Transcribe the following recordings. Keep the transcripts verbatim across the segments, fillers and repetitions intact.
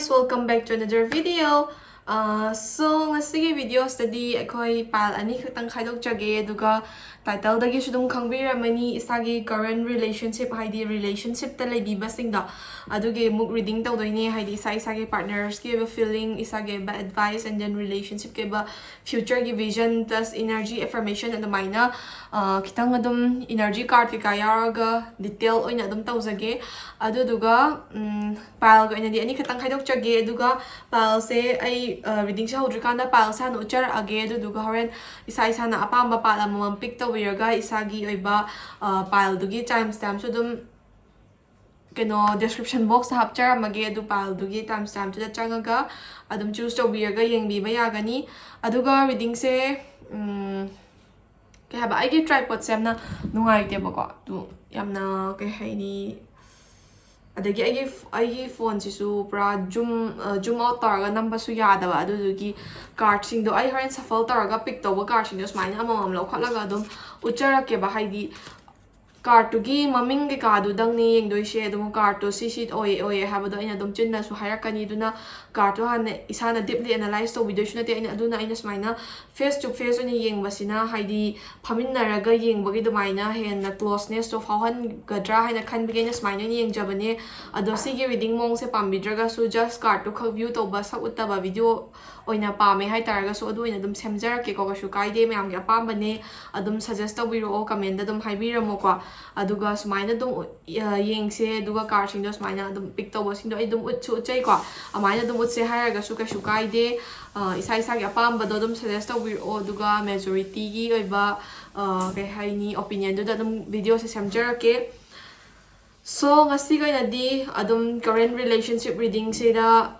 Welcome back to another video. Uh, so, ꯉꯁꯤꯒꯤ videoꯁꯤꯗꯗꯤ ꯑꯩꯈꯣꯏ pile ꯑꯅꯤ ꯈꯛꯇꯪ ꯈꯥꯏꯗꯣꯛꯆꯒꯦ, ꯑꯗꯨꯒ titleꯗꯒꯤꯁꯨ ꯑꯗꯨꯝ ꯈꯪꯕꯤꯔꯝꯃꯅꯤ, ꯏꯁꯥꯒꯤ current relationship, ꯍꯥꯏꯗꯤ relationshipꯇ ꯂꯩꯕꯤꯕꯁꯤꯡꯗꯣ, ꯑꯗꯨꯒꯤ ꯑꯃꯨꯛ reading ꯇꯧꯗꯣꯏꯅꯦ꯫ ꯍꯥꯏꯗꯤ ꯏꯁꯥ ꯏꯁꯥꯒꯤ partnersꯀꯤ ꯑꯣꯏꯕ feeling, ꯏꯁꯥꯒꯤ ꯑꯣꯏꯕ advice, and then relationshipꯀꯤ ꯑꯣꯏꯕ futureꯒꯤ vision plus energy affirmation, ꯑꯗꯨꯃꯥꯏꯅ ꯑ, ꯈꯤꯇꯪ ꯑꯗꯨꯝ energy card ꯀꯩꯀꯥ ꯌꯥꯎꯔꯒ detail ꯑꯣꯏꯅ ꯑꯗꯨꯝ ꯇꯧꯖꯒꯦ꯫ ꯑꯗꯨꯗꯨꯒ ꯎꯝ, pileꯒꯤ ꯑꯣꯏꯅꯗꯤ ꯑꯅꯤ ꯈꯛꯇꯪ ꯈꯥꯏꯗꯣꯛꯆꯒꯦ, ꯑꯗꯨꯒ pileꯁꯦ ꯑꯩ ꯑ, readingꯁꯦ ꯍꯧꯗ꯭ꯔꯤꯀꯥꯟꯗ pileꯁꯦ ꯍꯥꯟꯅ ꯎꯠꯆꯔꯛꯑꯒꯦ, ꯑꯗꯨꯗꯨꯒ ꯍꯣꯔꯦꯟ ꯏꯁꯥ ꯏꯁꯥꯅ ꯑꯄꯥꯝꯕ pile ꯑꯃꯃꯝ pick ꯇꯧꯕꯤꯔꯒ ꯏꯁꯥꯒꯤ ꯑꯣꯏꯕ ꯑ, pileꯗꯨꯒꯤ timestampꯁꯨ ꯑꯗꯨꯝ ꯀꯩꯅꯣ description boxꯇ ꯍꯥꯞꯆꯔꯝꯃꯒꯦ, ꯑꯗꯨ pileꯗꯨꯒꯤ timestampꯇꯨꯗ ꯆꯪꯉꯒ ꯑꯗꯨꯝ choose ꯇꯧꯕꯤꯔꯒ ꯌꯦꯡꯕꯤꯕ ꯌꯥꯒꯅꯤ꯫ ꯑꯗꯨꯒ readingꯁꯦ ꯎꯝ, ꯀꯩ ꯍꯥꯏꯕ, ꯑꯩꯒꯤ tripodꯁꯦ ꯌꯥꯝꯅ ꯅꯨꯡꯉꯥꯏꯇꯦꯕꯀꯣ, ꯑꯗꯨ ꯌꯥꯝꯅ ꯀꯩ ꯍꯥꯏꯅꯤ, ꯑꯗꯒꯤ ꯑꯩꯒꯤ ꯑꯩꯒꯤ phoneꯁꯤꯁꯨ ꯄꯨꯔꯥ zoom zoom out ꯇꯧꯔꯒ ꯅꯝꯕꯁꯨ ꯌꯥꯗꯕ, ꯑꯗꯨꯗꯨꯒꯤ cardꯁꯤꯡꯗꯣ ꯑꯩ ꯍꯣꯔꯦꯟ shuffle ꯇꯧꯔꯒ pick ꯇꯧꯕ cardꯁꯤꯡꯗꯣ ꯁꯨꯃꯥꯏꯅ ꯑꯃꯃꯝ ꯂꯧꯈꯠꯂꯒ ꯑꯗꯨꯝ ꯎꯠꯆꯔꯛꯀꯦꯕ꯫ ꯍꯥꯏꯗꯤ cardꯇꯨꯒꯤ ꯃꯃꯤꯡ ꯀꯩꯀꯥꯗꯨꯗꯪꯅꯦ ꯌꯦꯡꯗꯣꯏꯁꯦ, ꯑꯗꯨꯝ cardꯇꯣ ꯁꯤ ꯁꯤ ꯑꯣꯏꯌꯦ ꯑꯣꯏꯌꯦ ꯍꯥꯏꯕꯗꯣ ꯑꯩꯅ ꯑꯗꯨꯝ ꯆꯤꯟꯅꯁꯨ ꯍꯥꯏꯔꯛꯀꯅꯤ꯫ ꯑꯗꯨꯅ cardꯇꯣ ꯍꯥꯟꯅ ꯏꯁꯥꯅ deeply analyze ꯇꯧꯕꯤꯗꯣꯏꯁꯨ ꯅꯠꯇꯦ꯫ ꯑꯩꯅ ꯑꯗꯨꯅ ꯑꯩꯅ ꯁꯨꯃꯥꯏꯅ face to face ꯑꯣꯏꯅ ꯌꯦꯡꯕꯁꯤꯅ, ꯍꯥꯏꯗꯤ ꯐꯝꯃꯤꯟꯅꯔꯒ ꯌꯦꯡꯕꯒꯤ ꯑꯗꯨꯃꯥꯏꯅ ꯍꯦꯟꯅ closenessꯇꯣ ꯐꯥꯎꯍꯟꯒꯗ꯭ꯔꯥ ꯍꯥꯏꯅ ꯈꯟꯕꯒꯤ ꯑꯩꯅ ꯁꯨꯃꯥꯏꯅ ꯑꯣꯏꯅ ꯌꯦꯡꯖꯕꯅꯦ꯫ ꯑꯗꯣ ꯁꯤꯒꯤ reading ꯃꯑꯣꯡꯁꯦ ꯄꯥꯝꯕꯤꯗ꯭ꯔꯒꯁꯨ, just cardꯇꯨ ꯈꯛ view ꯇꯧꯕ, ꯁꯛ ꯎꯠꯇꯕ video ꯑꯣꯏꯅ ꯄꯥꯝꯃꯦ ꯍꯥꯏꯇꯥꯔꯒꯁꯨ ꯑꯗꯨ ꯑꯣꯏꯅ ꯑꯗꯨꯝ ꯁꯦꯝꯖꯔꯛꯀꯦꯀꯣ, ꯀꯩꯁꯨ ꯀꯥꯏꯗꯦ, ꯃꯌꯥꯝꯒꯤ ꯑꯄꯥꯝꯕꯅꯦ꯫ ꯑꯗꯨꯝ suggest ꯇꯧꯕꯤꯔꯛꯑꯣ, commentꯇ ꯑꯗꯨꯝ ꯍꯥꯏꯕꯤꯔꯝꯃꯣꯀꯣ꯫ ꯑꯗꯨꯒ ꯁꯨꯃꯥꯏꯅ ꯑꯗꯨꯝ ꯎꯠ- ꯑ, ꯌꯦꯡꯁꯦ, ꯑꯗꯨꯒ cardꯁꯤꯡꯗꯣ ꯁꯨꯃꯥꯏꯅ ꯑꯗꯨꯝ pick ꯇꯧꯕꯁꯤꯡꯗꯣ ꯑꯩ ꯑꯗꯨꯝ ꯎꯠꯁꯨ ꯎꯠꯆꯩꯀꯣ꯫ ꯑꯗꯨꯃꯥꯏꯅ ꯑꯗꯨꯝ ꯎꯠꯁꯦ ꯍꯥꯏꯔꯒꯁꯨ ꯀꯩꯁꯨ ꯀꯥꯏꯗꯦ꯫ ꯑ, ꯏꯁꯥ ꯏꯁꯥꯒꯤ ꯑꯄꯥꯝꯕꯗꯣ ꯑꯗꯨꯝ suggest ꯇꯧꯕꯤꯔꯛꯑꯣ, ꯑꯗꯨꯒ majorityꯒꯤ ꯑꯣꯏꯕ ꯑ, ꯀꯩ ꯍꯥꯏꯅꯤ, opinionꯗꯨꯗ ꯑꯗꯨꯝ videoꯁꯦ ꯁꯦꯝꯖꯔꯛꯀꯦ꯫ So, ꯉꯁꯤꯒꯤ ꯑꯣꯏꯅꯗꯤ ꯑꯗꯨꯝ current relationship readingꯁꯤꯗ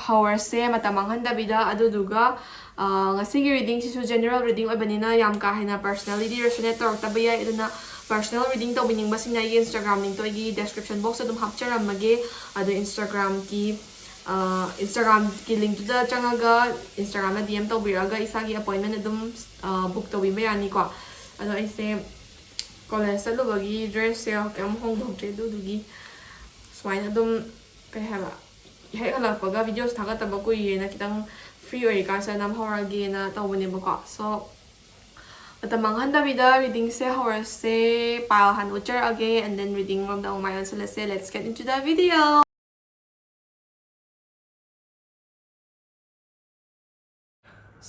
ꯍꯧꯔꯁꯦ, ꯃꯇꯝ ꯃꯥꯡꯍꯟꯗꯕꯤꯗ꯫ ꯑꯗꯨꯗꯨꯒ ꯑ, ꯉꯁꯤꯒꯤ readingꯁꯤꯁꯨ general reading ꯑꯣꯏꯕꯅꯤꯅ ꯌꯥꯝ ꯀꯥ ꯍꯦꯟꯅ personality resonate ꯇꯧꯔꯛꯇꯕ ꯌꯥꯏ꯫ ꯑꯗꯨꯅ personal reading ꯇꯧꯕꯤꯅꯤꯡꯕꯁꯤꯡꯅ ꯑꯩꯒꯤ Instagram linkꯇꯣ ꯑꯩꯒꯤ description boxꯇ ꯑꯗꯨꯝ ꯍꯥꯞꯆꯔꯝꯃꯒꯦ꯫ ꯑꯗꯣ Instagramꯒꯤ ꯑ, Instagramꯒꯤ linkꯇꯨꯗ ꯆꯪꯉꯒ Instagramꯗ D M ꯇꯧꯕꯤꯔꯛꯑꯒ ꯏꯁꯥꯒꯤ appointment ꯑꯗꯨꯝ ꯑ, book ꯇꯧꯕꯤꯕ ꯌꯥꯅꯤꯀꯣ꯫ ꯑꯗꯣ ꯑꯩꯁꯦ college ꯆꯠꯂꯨꯕꯒꯤ dressꯁꯦ ꯀꯩꯝ ꯍꯣꯡꯗꯣꯛꯇ꯭ꯔꯤ, ꯑꯗꯨꯗꯨꯒꯤ ꯁꯨꯃꯥꯏꯅ ꯑꯗꯨꯝ, ꯀꯩ ꯍꯥꯏꯕ, ꯍꯦꯛ ꯍꯜꯂꯛꯄꯒ videoꯁꯦ ꯊꯥꯒꯠꯇꯕ ꯀꯨꯏꯔꯦꯅ ꯈꯤꯇꯪ free ꯑꯣꯏꯔꯤꯀꯥꯟꯁꯤꯗ ꯅꯝꯍꯧꯔꯒꯦꯅ ꯇꯧꯕꯅꯦꯕꯀꯣ꯫ So ꯃꯇꯝ ꯃꯥꯡꯍꯟꯗꯕꯤꯗ readingꯁꯦ ꯍꯧꯔꯁꯦ꯫ Pile ꯍꯥꯟꯅ ꯎꯠꯆꯔꯛꯑꯒꯦ, and then reading ꯔꯣꯝꯗ ꯑꯃꯨꯛ ꯃꯥꯏ ꯑꯣꯟꯁꯤꯜꯂꯁꯦ꯫ Let's get into the video.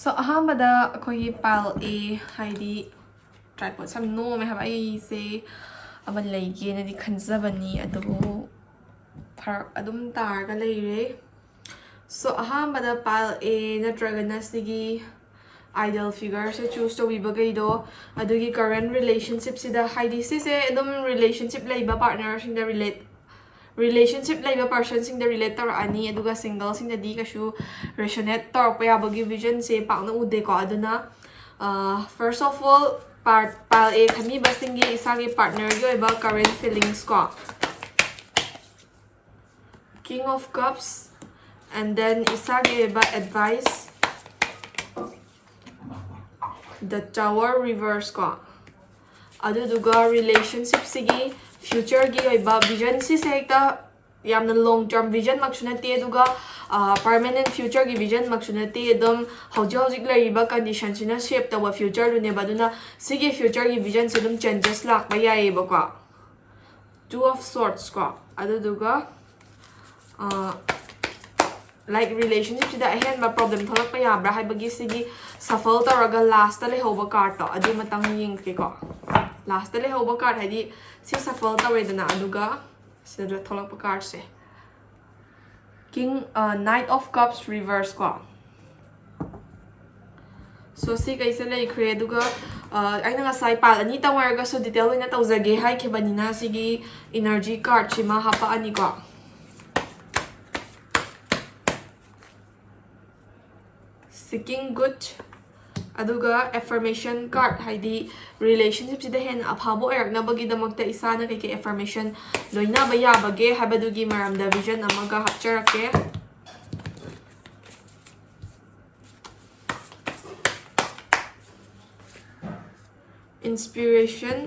So ꯑꯍꯥꯟꯕꯗ ꯑꯩꯈꯣꯏꯒꯤ pile A, ꯍꯥꯏꯗꯤ tripodꯁꯦ ꯌꯥꯝ ꯅꯣꯝꯃꯦ ꯍꯥꯏꯕ, ꯑꯩꯁꯦ ꯑꯃ ꯂꯩꯒꯦꯅꯗꯤ ꯈꯟꯖꯕꯅꯤ, ꯑꯗꯨꯕꯨ ꯐꯔꯛ ꯑꯗꯨꯝ ꯇꯥꯔꯒ ꯂꯩꯔꯦ꯫ So ꯑꯍꯥꯟꯕꯗ pile A ꯅꯠꯇ꯭ꯔꯒꯅ ꯁꯤꯒꯤ idol figureꯁꯦ choose ꯇꯧꯕꯤꯕꯈꯩꯗꯣ, ꯑꯗꯨꯒꯤ current relationshipꯁꯤꯗ, ꯍꯥꯏꯗꯤ ꯁꯤꯁꯦ ꯑꯗꯨꯝ relationship ꯂꯩꯕ partnerꯁꯤꯡꯗ relate relationship ꯂꯩꯕ personꯁꯤꯡꯗ relate ꯇꯧꯔꯛꯑꯅꯤ, ꯑꯗꯨꯒ singleꯁꯤꯡꯗꯗꯤ ꯀꯩꯁꯨ resonate ꯇꯧꯔꯛꯄ ꯌꯥꯕꯒꯤ visionꯁꯦ ꯄꯥꯛꯅ ꯎꯗꯦꯀꯣ꯫ ꯑꯗꯨꯅ first of all, part pile A ꯈꯟꯕꯤꯕꯁꯤꯡꯒꯤ ꯏꯁꯥꯒꯤ partnerꯒꯤ ꯑꯣꯏꯕ current feelings ꯀꯣ, King of Cups, and then ꯏꯁꯥꯒꯤ ꯑꯣꯏꯕ advice, The Tower reverse ꯀꯣ꯫ ꯑꯗꯨꯗꯨꯒ relationshipꯁꯤꯒꯤ futureꯒꯤ ꯑꯣꯏꯕ vision, ꯁꯤꯁꯦ ꯍꯦꯛꯇ ꯌꯥꯝꯅ long term visionꯃꯛꯁꯨ ꯅꯠꯇꯦ, ꯑꯗꯨꯒ permanent futureꯒꯤ visionꯃꯛꯁꯨ ꯅꯠꯇꯦ꯫ ꯑꯗꯨꯝ ꯍꯧꯖꯤꯛ ꯍꯧꯖꯤꯛ ꯂꯩꯔꯤꯕ conditionꯁꯤꯅ shape ꯇꯧꯕ futureꯗꯨꯅꯦꯕ꯫ ꯑꯗꯨꯅ ꯁꯤꯒꯤ futureꯒꯤ visionꯁꯦ ꯑꯗꯨꯝ changes ꯂꯥꯛꯄ ꯌꯥꯏꯌꯦꯕꯀꯣ꯫ Two of Swords ꯀꯣ꯫ ꯑꯗꯨꯗꯨꯒ like relationshipꯁꯤꯗ ꯑꯍꯦꯟꯕ problem ꯊꯣꯛꯂꯛꯄ ꯌꯥꯕ꯭ꯔꯥ ꯍꯥꯏꯕꯒꯤ ꯁꯤꯒꯤ shuffle ꯇꯧꯔꯒ lastꯇ ꯂꯩꯍꯧꯕ cardꯇꯣ ꯑꯗꯨ ꯃꯇꯪ ꯌꯦꯡꯒꯦꯀꯣ꯫ Lastꯇ ꯂꯩꯍꯧꯕ card ꯍꯥꯏꯗꯤ ꯁꯤ shuffle ꯇꯧꯔꯦꯗꯅ, ꯑꯗꯨꯒ ꯁꯤꯗ ꯊꯣꯛꯂꯛꯄ cardꯁꯦ, King, Knight of Cups reverse ꯀꯣ꯫ So ꯁꯤ ꯀꯩꯁꯦ ꯂꯩꯈ꯭ꯔꯦ꯫ ꯑꯗꯨꯒ ꯑꯩꯅ ꯉꯁꯥꯏ pile ꯑꯅꯤꯇꯪ ꯑꯣꯏꯔꯒꯁꯨ detail ꯑꯣꯏꯅ ꯇꯧꯖꯒꯦ ꯍꯥꯏꯈꯤꯕꯅꯤꯅ ꯁꯤꯒꯤ energy cardꯁꯤꯃ ꯍꯥꯄꯛꯑꯅꯤꯀꯣ꯫ Seeking good, ꯑꯗꯨꯒ affirmation card, ꯍꯥꯏꯗꯤ relationshipꯁꯤꯗ ꯍꯦꯟꯅ ꯑꯐꯕ ꯑꯣꯏꯔꯛꯅꯕꯒꯤꯗꯃꯛꯇ ꯏꯁꯥꯅ ꯀꯩꯀꯩ affirmation ꯂꯣꯏꯅꯕ ꯌꯥꯕꯒꯦ ꯍꯥꯏꯕꯗꯨꯒꯤ ꯃꯔꯝꯗ vision ꯑꯃꯒ ꯍꯥꯞꯆꯔꯛꯀꯦ꯫ Inspiration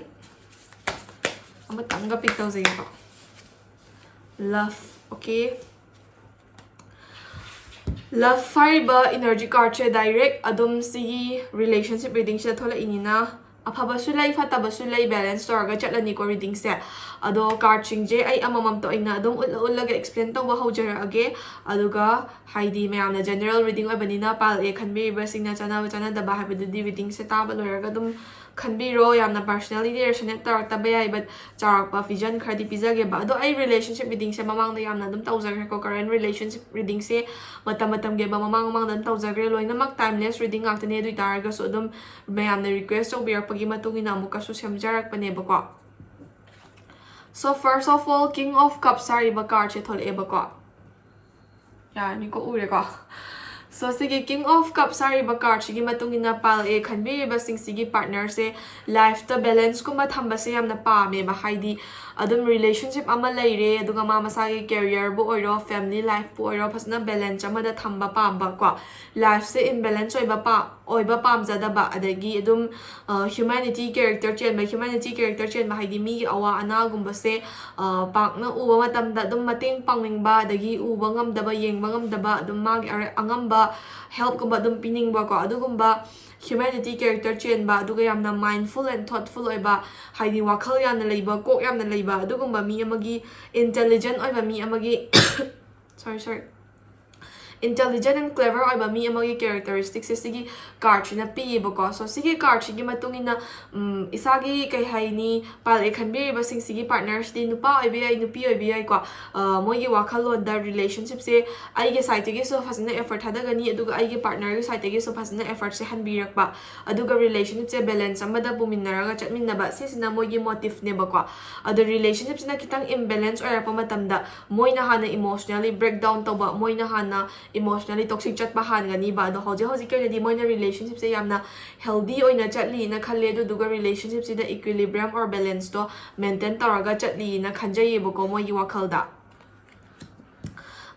ꯑꯃꯇꯪꯒ pick ꯇꯧꯖꯒꯦꯀꯣ꯫ Love, okay. Love ꯍꯥꯏꯔꯤꯕ energy cardꯁꯦ direct ꯑꯗꯨꯝ ꯁꯤꯒꯤ relationship readingꯁꯤꯗ ꯊꯣꯛꯂꯛꯏꯅꯤꯅ, ꯑꯐꯕꯁꯨ ꯂꯩ, ꯐꯠꯇꯕꯁꯨ ꯂꯩ, balance ꯇꯧꯔꯒ ꯆꯠꯂꯅꯤꯀꯣ readingꯁꯦ꯫ ꯑꯗꯣ cardꯁꯤꯡꯁꯦ ꯑꯩ ꯑꯃꯃꯝꯇ ꯑꯣꯏꯅ ꯑꯗꯨꯝ ꯎꯠꯂ ꯎꯠꯂꯒ explain ꯇꯧꯕ ꯍꯧꯖꯔꯛꯑꯒꯦ꯫ ꯑꯗꯨꯒ ꯍꯥꯏꯗꯤ ꯃꯌꯥꯝꯅ general reading ꯑꯣꯏꯕꯅꯤꯅ pile A ꯈꯟꯕꯤꯔꯤꯕꯁꯤꯡꯅ ꯆꯥꯟꯅꯕ ꯆꯥꯟꯅꯗꯕ ꯍꯥꯏꯕꯗꯨꯗꯤ readingꯁꯦ ꯇꯥꯕ ꯂꯣꯏꯔꯒ ꯑꯗꯨꯝ ꯈꯟꯕꯤꯔꯣ꯫ ꯌꯥꯝꯅ personally resonate ꯇꯧꯔꯛꯇꯕ ꯌꯥꯏ, but ꯆꯥꯎꯔꯥꯛꯄ vision ꯈꯔꯗꯤ ꯄꯤꯖꯒꯦꯕ꯫ ꯑꯗꯣ ꯑꯩ relationship readingꯁꯦ ꯃꯃꯥꯡꯗ ꯌꯥꯝꯅ ꯑꯗꯨꯝ ꯇꯧꯖꯈ꯭ꯔꯦꯀꯣ꯫ Current relationship readingꯁꯦ ꯃꯇꯝ ꯃꯇꯝꯒꯤ ꯑꯣꯏꯕ ꯃꯃꯥꯡ ꯃꯃꯥꯡꯗ ꯑꯗꯨꯝ ꯇꯧꯖꯈ꯭ꯔꯦ꯫ ꯂꯣꯏꯅꯃꯛ timeless reading ꯉꯥꯛꯇꯅꯦ꯫ ꯑꯗꯨ ꯑꯣꯏꯇꯥꯔꯒꯁꯨ ꯑꯗꯨꯝ ꯃꯌꯥꯝꯅ request ꯇꯧꯕꯤꯔꯛꯄꯒꯤ ꯃꯇꯨꯡ ꯏꯟꯅ ꯑꯃꯨꯛꯀꯁꯨ ꯁꯦꯝꯖꯔꯛꯄꯅꯦꯕꯀꯣ꯫ So first of all, King of Cups ꯍꯥꯏꯔꯤꯕ cardꯁꯦ ꯊꯣꯛꯂꯛꯑꯦꯕꯀꯣ꯫ ꯌꯥꯔꯅꯤꯀꯣ, ꯎꯔꯦꯀꯣ꯫ So ꯁꯤꯒꯤ King of Cups ꯍꯥꯏꯔꯤꯕ cardꯁꯤꯒꯤ ꯃꯇꯨꯡ ꯏꯟꯅ pile A ꯈꯟꯕꯤꯔꯤꯕꯁꯤꯡꯁꯤꯒꯤ partnerꯁꯦ lifeꯇ balanceꯀꯨꯝꯕ ꯊꯝꯕꯁꯦ ꯌꯥꯝꯅ ꯄꯥꯝꯃꯦꯕ꯫ ꯍꯥꯏꯗꯤ ꯑꯗꯨꯝ relationship ꯑꯃ ꯂꯩꯔꯦ, ꯑꯗꯨꯒ ꯃꯥ ꯃꯁꯥꯒꯤ careerꯕꯨ ꯑꯣꯏꯔꯣ, family lifeꯄꯨ ꯑꯣꯏꯔꯣ, ꯐꯖꯅ balance ꯑꯃꯗ ꯊꯝꯕ ꯄꯥꯝꯕ ꯀꯣ꯫ Lifeꯁꯦ imbalance ꯑꯣꯏꯕ ꯄꯥ-, ꯑꯣꯏꯕ ꯄꯥꯝꯖꯗꯕ, ꯑꯗꯒꯤ ꯑꯗꯨꯝ, ꯑ, humanity character ꯆꯦꯟꯕ, humanity character ꯆꯦꯟꯕ ꯍꯥꯏꯗꯤ ꯃꯤꯒꯤ ꯑꯋꯥ ꯑꯅꯥꯒꯨꯝꯕꯁꯦ, ꯑ, ꯄꯥꯛꯅ ꯎꯕ ꯃꯇꯝꯗ ꯑꯗꯨꯝ ꯃꯇꯦꯡ ꯄꯥꯡꯅꯤꯡꯕ, ꯑꯗꯒꯤ ꯎꯕ ꯉꯝꯗꯕ, ꯌꯦꯡꯕ ꯉꯝꯗꯕ, ꯑꯗꯨꯝ ꯃꯥꯒꯤ ꯑꯔ-, ꯑꯉꯝꯕ helpꯀꯨꯝꯕ ꯑꯗꯨꯝ ꯄꯤꯅꯤꯡꯕꯀꯣ꯫ ꯑꯗꯨꯒꯨꯝꯕ humanity character ꯆꯦꯟꯕ, ꯑꯗꯨꯒ ꯌꯥꯝꯅ mindful and thoughtful ꯑꯣꯏꯕ, ꯍꯥꯏꯗꯤ ꯋꯥꯈꯜ ꯌꯥꯝꯅ ꯂꯩꯕ, ꯀꯣꯛ ꯌꯥꯝꯅ ꯂꯩꯕ, ꯑꯗꯨꯒꯨꯝꯕ ꯃꯤ ꯑꯃꯒꯤ, intelligent ꯑꯣꯏꯕ ꯃꯤ ꯑꯃꯒꯤ sorry, sorry, intelligent and clever ꯑꯣꯏꯕ ꯃꯤ ꯑꯃꯒꯤ characteristicꯁꯦ ꯁꯤꯒꯤ cardꯁꯤꯅ ꯄꯤꯌꯦꯕꯀꯣ꯫ So ꯁꯤꯒꯤ cardꯁꯤꯒꯤ ꯃꯇꯨꯡ ꯏꯟꯅ, ꯎꯝ, ꯏꯁꯥꯒꯤ, ꯀꯩ ꯍꯥꯏꯅꯤ, pile A ꯈꯟꯕꯤꯔꯤꯕꯁꯤꯡꯁꯤꯒꯤ partnerꯁꯤꯗꯤ ꯅꯨꯄꯥ ꯑꯣꯏꯕ ꯌꯥꯏ, ꯅꯨꯄꯤ ꯑꯣꯏꯕ ꯌꯥꯏꯀꯣ꯫ ꯑ, ꯃꯣꯏꯒꯤ ꯋꯥꯈꯜꯂꯣꯟꯗ relationshipꯁꯦ ꯑꯩꯒꯤ sideꯇꯒꯤꯁꯨ ꯐꯖꯅ effort ꯊꯥꯗꯒꯅꯤ, ꯑꯗꯨꯒ ꯑꯩꯒꯤ partnerꯒꯤ sideꯇꯒꯤꯁꯨ ꯐꯖꯅ effortꯁꯦ ꯍꯟꯕꯤꯔꯛꯄ, ꯑꯗꯨꯒ relationshipꯁꯦ balance ꯑꯃꯗ ꯄꯨꯃꯤꯟꯅꯔꯒ ꯆꯠꯃꯤꯟꯅꯕ, ꯁꯤꯁꯤꯅ ꯃꯣꯏꯒꯤ motiveꯅꯦꯕꯀꯣ꯫ ꯑꯗꯣ relationshipꯁꯤꯅ ꯈꯤꯇꯪ imbalance ꯑꯣꯏꯔꯛꯄ ꯃꯇꯝꯗ ꯃꯣꯏꯅ ꯍꯥꯟꯅ emotionally breakdown ꯇꯧꯕ, ꯃꯣꯏꯅ ꯍꯥꯟꯅ emotionally toxic ꯆꯠꯄ ꯍꯥꯟꯒꯅꯤꯕ꯫ ꯑꯗꯣ ꯍꯧꯖꯤꯛ ꯍꯧꯖꯤꯛꯀꯤ ꯑꯣꯏꯅꯗꯤ ꯃꯣꯏꯅ relationshipꯁꯦ ꯌꯥꯝꯅ healthyꯑꯣꯏꯅ ꯆꯠꯂꯤꯅ ꯈꯜꯂꯦ, ꯑꯗꯨꯗꯨꯒ relationshipꯁꯤꯗ equilibrium or balanceꯇꯣ maintain ꯇꯧꯔꯒ ꯆꯠꯂꯤꯅ ꯈꯟꯖꯩꯌꯦꯕꯀꯣ ꯃꯣꯏꯒꯤ ꯋꯥꯈꯜꯗ꯫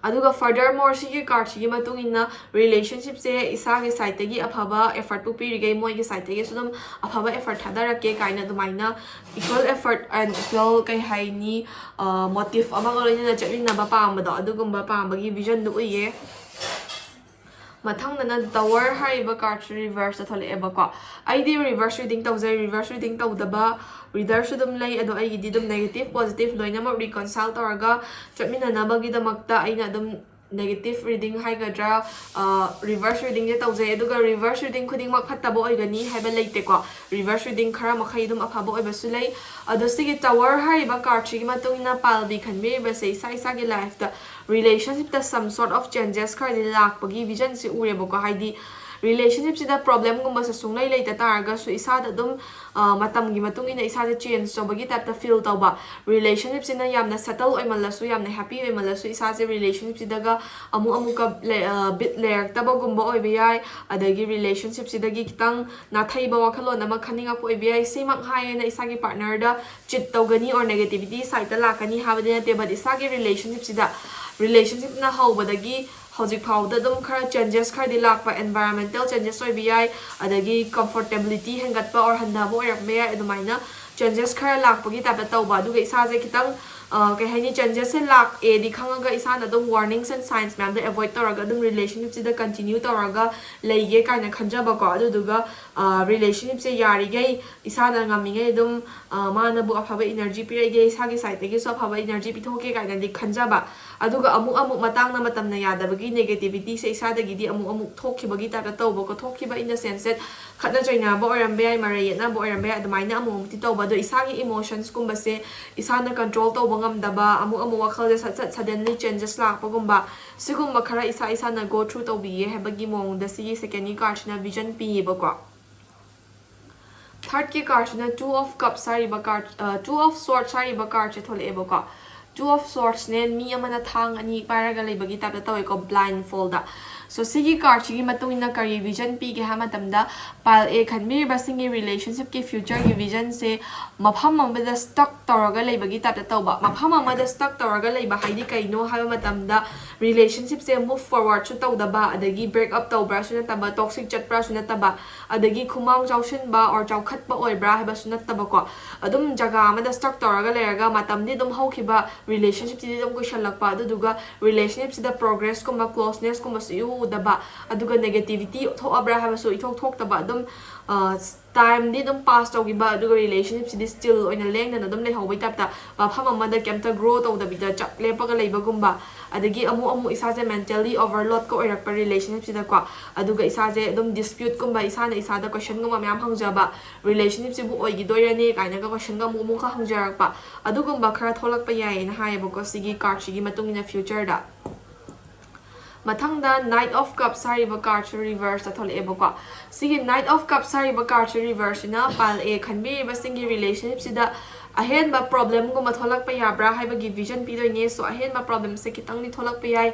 ꯑꯗꯨꯒ furthermore ꯁꯤꯒꯤ cardꯁꯤꯒꯤ ꯃꯇꯨꯡ ꯏꯟꯅ relationshipꯁꯦ ꯏꯁꯥꯒꯤ sideꯇꯒꯤ ꯑꯐꯕ effortꯄꯨ ꯄꯤꯔꯤꯈꯩ ꯃꯣꯏꯒꯤ sideꯇꯒꯤꯁꯨ ꯑꯗꯨꯝ ꯑꯐꯕ effort ꯊꯥꯗꯔꯛꯀꯦ ꯀꯥꯏꯅ ꯑꯗꯨꯃꯥꯏꯅ equal effort and equal, ꯀꯩ ꯍꯥꯏꯅꯤ, ꯑ, motive ꯑꯃꯒ ꯂꯣꯏꯅꯅ ꯆꯠꯃꯤꯟꯅꯕ ꯄꯥꯝꯕꯗꯣ, ꯑꯗꯨꯒꯨꯝꯕ ꯄꯥꯝꯕꯒꯤ visionꯗꯨ ꯎꯏꯌꯦ꯫ ꯃꯊꯪꯗꯅ Tower ꯍꯥꯏꯔꯤꯕ cardꯁꯨ reverseꯇ ꯊꯣꯛꯂꯛꯑꯦꯕꯀꯣ꯫ ꯑꯩꯗꯤ reverse reading ꯇꯧꯖꯩ, reverse reading ꯇꯧꯗꯕ readerꯁꯨ ꯑꯗꯨꯝ ꯂꯩ, ꯑꯗꯣ ꯑꯩꯒꯤꯗꯤ ꯑꯗꯨꯝ negative positive ꯂꯣꯏꯅꯃꯛ reconcile ꯇꯧꯔꯒ ꯆꯠꯃꯤꯟꯅꯅꯕꯒꯤꯗꯃꯛꯇ ꯑꯩꯅ ꯑꯗꯨꯝ negative reading ꯍꯥꯏꯒꯗ꯭ꯔꯥ, reverse readingꯁꯦ ꯇꯧꯖꯩ꯫ ꯑꯗꯨꯒ reverse reading ꯈꯨꯗꯤꯡꯃꯛ ꯐꯠꯇꯕ ꯑꯣꯏꯒꯅꯤ ꯍꯥꯏꯕ ꯂꯩꯇꯦꯀꯣ, reverse reading ꯈꯔ ꯃꯈꯩ ꯑꯗꯨꯝ ꯑꯐꯕ ꯑꯣꯏꯕꯁꯨ ꯂꯩ꯫ ꯑꯗꯣ ꯁꯤꯒꯤ Tower ꯍꯥꯏꯔꯤꯕ cardꯁꯤꯒꯤ ꯃꯇꯨꯡ ꯏꯟꯅ ꯄꯥꯜꯕꯤ ꯈꯟꯕꯤꯔꯤꯕꯁꯦ ꯏꯁꯥ ꯏꯁꯥꯒꯤ lifeꯇ relationshipꯇ some sort of changes ꯈꯔꯗꯤ ꯂꯥꯛꯄꯒꯤ visionꯁꯦ ꯎꯔꯦꯕꯀꯣ꯫ ꯍꯥꯏꯗꯤ relationshipꯁꯤꯗ problemꯒꯨꯝꯕꯁꯦ ꯁꯨꯡꯂꯩ ꯂꯩꯇ ꯇꯥꯔꯒꯁꯨ ꯏꯁꯥꯗ ꯑꯗꯨꯝ ꯃꯇꯝꯒꯤ ꯃꯇꯨꯡ ꯏꯟꯅ ꯏꯁꯥꯁꯦ change ꯇꯧꯕꯒꯤ typeꯇ feel ꯇꯧꯕ, relationshipꯁꯤꯅ ꯌꯥꯝꯅ settle ꯑꯣꯏꯃꯜꯂꯁꯨ, ꯌꯥꯝꯅ happy ꯑꯣꯏꯃꯜꯂꯁꯨ ꯏꯁꯥꯁꯦ relationshipꯁꯤꯗꯒ ꯑꯃꯨꯛ ꯑꯃꯨꯛꯀ bit ꯂꯩꯔꯛꯇꯕꯒꯨꯝꯕ ꯑꯣꯏꯕ ꯌꯥꯏ꯫ ꯑꯗꯒꯤ relationshipꯁꯤꯗꯒꯤ ꯈꯤꯇꯪ ꯅꯥꯊꯩꯕ ꯋꯥꯈꯜꯂꯣꯟ ꯑꯃ ꯈꯟꯅꯤꯡꯉꯛꯄ ꯑꯣꯏꯕ ꯌꯥꯏ꯫ ꯁꯤꯃꯛ ꯍꯥꯏꯌꯦꯅ ꯏꯁꯥꯒꯤ partnerꯗ cheat ꯇꯧꯒꯅꯤ or negativity sideꯇ ꯂꯥꯛꯀꯅꯤ ꯍꯥꯏꯕꯗꯤ ꯅꯠꯇꯦ, but ꯏꯁꯥꯒꯤ relationshipꯁꯤꯗ, relationshipꯅ ꯍꯧꯕꯗꯒꯤ ꯍꯧꯖꯤꯛ ꯐꯥꯎꯕꯗ ꯑꯗꯨꯝ ꯈꯔ changes ꯈꯔꯗꯤ ꯂꯥꯛꯄ, environmental changes ꯑꯣꯏꯕ ꯌꯥꯏ, ꯑꯗꯒꯤ comfortability ꯍꯦꯟꯒꯠꯄ or ꯍꯟꯊꯕ ꯑꯣꯏꯔꯛꯄ ꯌꯥꯏ꯫ ꯑꯗꯨꯃꯥꯏꯅ changes ꯈꯔ ꯂꯥꯛꯄꯒꯤ typeꯇ ꯇꯧꯕ, ꯑꯗꯨꯒ ꯏꯁꯥꯁꯦ ꯈꯤꯇꯪ ꯀꯩ ꯍꯥꯏꯅꯤ, changesꯁꯦ ꯂꯥꯛꯑꯦꯗꯤ ꯈꯪꯉꯒ ꯏꯁꯥꯅ ꯑꯗꯨꯝ warnings and signs ꯃꯌꯥꯝꯗꯣ avoid ꯇꯧꯔꯒ ꯑꯗꯨꯝ relationshipꯁꯤꯗ continue ꯇꯧꯔꯒ ꯂꯩꯒꯦ ꯀꯥꯏꯅ ꯈꯟꯖꯕꯀꯣ꯫ ꯑꯗꯨꯗꯨꯒ relationshipꯁꯦ ꯌꯥꯔꯤꯈꯩ ꯏꯁꯥꯅ ꯉꯝꯃꯤꯉꯩ ꯑꯗꯨꯝ ꯃꯥꯅꯕꯨ ꯑꯐꯕ energy ꯄꯤꯔꯛꯏꯒꯦ, ꯏꯁꯥꯒꯤ sideꯇꯒꯤꯁꯨ ꯑꯐꯕ energy ꯄꯤꯊꯣꯛꯀꯦ ꯀꯥꯏꯅꯗꯤ ꯈꯟꯖꯕ꯫ ꯑꯗꯨꯒ ꯑꯃꯨꯛ ꯑꯃꯨꯛ ꯃꯇꯥꯡꯅ ꯃꯇꯝꯅ ꯌꯥꯗꯕꯒꯤ negativityꯁꯦ ꯏꯁꯥꯗꯒꯤꯗꯤ ꯑꯃꯨꯛ ꯑꯃꯨꯛ ꯊꯣꯛꯈꯤꯕꯒꯤ typeꯇ ꯇꯧꯕꯀꯣ꯫ ꯊꯣꯛꯈꯤꯕ in the sense that ꯈꯠꯅ ꯆꯩꯅꯕ ꯑꯣꯏꯔꯝꯕ ꯌꯥꯏ, ꯃꯔꯩ ꯌꯦꯠꯅꯕ ꯑꯣꯏꯔꯝꯕ ꯌꯥꯏ, ꯑꯗꯨꯃꯥꯏꯅ ꯑꯃꯨꯛ ꯑꯃꯨꯛꯇꯤ ꯇꯧꯕ꯫ ꯑꯗꯣ ꯏꯁꯥꯒꯤ emotionsꯀꯨꯝꯕꯁꯦ ꯏꯁꯥꯅ control ꯇꯧꯕ ꯉꯝꯗꯕ, ꯑꯃꯨꯛ ꯑꯃꯨꯛ ꯋꯥꯈꯜꯁꯦ ꯁꯠ ꯁꯠ suddenly changes ꯂꯥꯛꯄꯒꯨꯝꯕ, ꯁꯤꯒꯨꯝꯕ ꯈꯔ ꯏꯁꯥ ꯏꯁꯥꯅ go through ꯇꯧꯕꯤꯌꯦ ꯍꯥꯏꯕꯒꯤ ꯃꯑꯣꯡꯗ ꯁꯤꯒꯤ secondꯒꯤ cardꯁꯤꯅ vision ꯄꯤꯌꯦꯕꯀꯣ꯫ Thirdꯀꯤ cardꯁꯤꯅ Two of Cups ꯍꯥꯏꯔꯤꯕ card, Two of Swords ꯍꯥꯏꯔꯤꯕ cardꯁꯦ ꯊꯣꯛꯂꯛꯑꯦꯕꯀꯣ꯫ Two of Swordsꯅꯦ, ꯃꯤ ꯑꯃꯅ ꯊꯥꯡ ꯑꯅꯤ ꯄꯥꯏꯔꯒ ꯂꯩꯕꯒꯤ typeꯇ ꯇꯧꯋꯦꯀꯣ, blindfoldꯗ꯫ So ꯁꯤꯒꯤ cardꯁꯤꯒꯤ ꯃꯇꯨꯡ ꯏꯟꯅ ꯀꯔꯤ vision ꯄꯤꯒꯦ ꯍꯥꯏꯕ ꯃꯇꯝꯗ, pile A ꯈꯟꯕꯤꯔꯤꯕꯁꯤꯡꯒꯤ relationshipꯀꯤ futureꯒꯤ visionꯁꯦ ꯃꯐꯝ ꯑꯃꯗ stuck ꯇꯧꯔꯒ ꯂꯩꯕꯒꯤ typeꯇ ꯇꯧꯕ꯫ ꯃꯐꯝ ꯑꯃꯗ stuck ꯇꯧꯔꯒ ꯂꯩꯕ ꯍꯥꯏꯗꯤ ꯀꯩꯅꯣ ꯍꯥꯏꯕ ꯃꯇꯝꯗ, relationshipꯁꯦ move forwardꯁꯨ ꯇꯧꯗꯕ, ꯑꯗꯒꯤ break up ꯇꯧꯕ꯭ꯔꯥꯁꯨ ꯅꯠꯇꯕ, toxic ꯆꯠꯄ꯭ꯔꯥꯁꯨ ꯅꯠꯇꯕ, ꯑꯗꯒꯤ ꯈꯨꯃꯥꯡ ꯆꯥꯎꯁꯤꯟꯕ or ꯆꯥꯎꯈꯠꯄ ꯑꯣꯏꯕ꯭ꯔꯥ ꯍꯥꯏꯕꯁꯨ ꯅꯠꯇꯕꯀꯣ꯫ ꯑꯗꯨꯝ ꯖꯒꯥ ꯑꯃꯗ stuck ꯇꯧꯔꯒ ꯂꯩꯔꯒ ꯃꯇꯝꯗꯤ ꯑꯗꯨꯝ ꯍꯧꯈꯤꯕ, relationshipꯁꯤꯗꯤ ꯑꯗꯨꯝ ꯀꯨꯏꯁꯜꯂꯛꯄ, ꯑꯗꯨꯗꯨꯒ relationshipꯁꯤꯗ progressꯀꯨꯝꯕ, closenessꯀꯨꯝꯕꯁꯨ ꯏꯎ ꯎꯗꯕ, ꯑꯗꯨꯒ negativity ꯊꯣꯛꯑꯕ꯭ꯔꯥ ꯍꯥꯏꯕꯁꯨ ꯏꯊꯣꯛ ꯊꯣꯛꯇꯕ, ꯑꯗꯨꯝ ꯇꯥꯏꯝꯗꯤ ꯑꯗꯨꯝ ꯄꯥꯁ ꯇꯧꯈꯤꯕ, ꯑꯗꯨꯒ ꯔꯤꯂꯦꯁꯟꯁꯤꯞꯁꯤꯗꯤ ꯁ꯭ꯇꯤꯜ ꯑꯣꯏꯅ ꯂꯦꯡꯗꯅ ꯑꯗꯨꯝ ꯂꯩꯍꯧꯕꯩ ꯇꯥꯏꯞꯇ, ꯃꯐꯝ ꯑꯃꯗ ꯀꯩꯝꯇ ꯒ꯭ꯔꯣ ꯇꯧꯗꯕꯤꯗ ꯆꯞ ꯂꯦꯞꯄꯒ ꯂꯩꯕꯒꯨꯝꯕ, ꯑꯗꯒꯤ ꯑꯃꯨꯛ ꯑꯃꯨꯛ ꯏꯁꯥꯁꯦ ꯃꯦꯟꯇꯦꯜꯂꯤ ꯑꯣꯚꯔꯂꯣꯗꯀ ꯑꯣꯏꯔꯛꯄ ꯔꯤꯂꯦꯁꯟꯁꯤꯞꯁꯤꯗꯀꯣ, ꯑꯗꯨꯒ ꯏꯁꯥꯁꯦ ꯑꯗꯨꯝ ꯗꯤꯁꯄ꯭ꯌꯨꯠꯀꯨꯝꯕ, ꯏꯁꯥꯅ ꯏꯁꯥꯗ ꯀꯣꯏꯁꯟꯒꯨꯝꯕ ꯃꯌꯥꯝ ꯍꯪꯖꯕ, ꯔꯤꯂꯦꯁꯟꯁꯤꯞꯁꯤꯕꯨ ꯑꯣꯏꯈꯤꯗꯣꯏꯔꯅꯦ ꯀꯥꯏꯅꯒ ꯀꯣꯏꯁꯟꯒ ꯑꯃꯨꯛ ꯑꯃꯨꯛꯀ ꯍꯪꯖꯔꯛꯄ, ꯑꯗꯨꯒꯨꯝꯕ ꯈꯔ ꯊꯣꯛꯂꯛꯄ ꯌꯥꯏꯌꯦꯅ ꯍꯥꯏꯌꯦꯕꯀꯣ, ꯁꯤꯒꯤ ꯀꯥꯔꯠꯁꯤꯒꯤ ꯃꯇꯨꯡ ꯏꯟꯅ ꯐ꯭ꯌꯨꯆꯔꯗ꯫ ꯃꯊꯪꯗ Knight of Cups ꯍꯥꯏꯔꯤꯕ ꯀꯥꯔꯠꯁꯨ ꯔꯤꯚꯔꯁꯇ ꯊꯣꯛꯂꯛꯑꯦꯕꯀꯣ꯫ ꯁꯤꯒꯤ Knight of Cups ꯍꯥꯏꯔꯤꯕ ꯀꯥꯔꯠꯁꯨ ꯔꯤꯚꯔꯁꯁꯤꯅ pile A ꯈꯟꯕꯤꯔꯤꯕꯁꯤꯡꯒꯤ ꯔꯤꯂꯦꯁꯟꯁꯤꯞꯁꯤꯗ ꯑꯍꯦꯟꯕ ꯄ꯭ꯔꯣꯕ꯭ꯂꯦꯝꯒꯨꯝꯕ ꯊꯣꯛꯂꯛꯄ ꯌꯥꯕ꯭ꯔꯥ ꯍꯥꯏꯕꯒꯤ ꯚꯤꯖꯟ ꯄꯤꯗꯣꯏꯅꯦ꯫ ꯁꯣ ꯑꯍꯦꯟꯕ ꯄ꯭ꯔꯣꯕ꯭ꯂꯦꯝꯁꯦ ꯈꯤꯇꯪꯗꯤ ꯊꯣꯛꯂꯛꯄ ꯌꯥꯏ꯫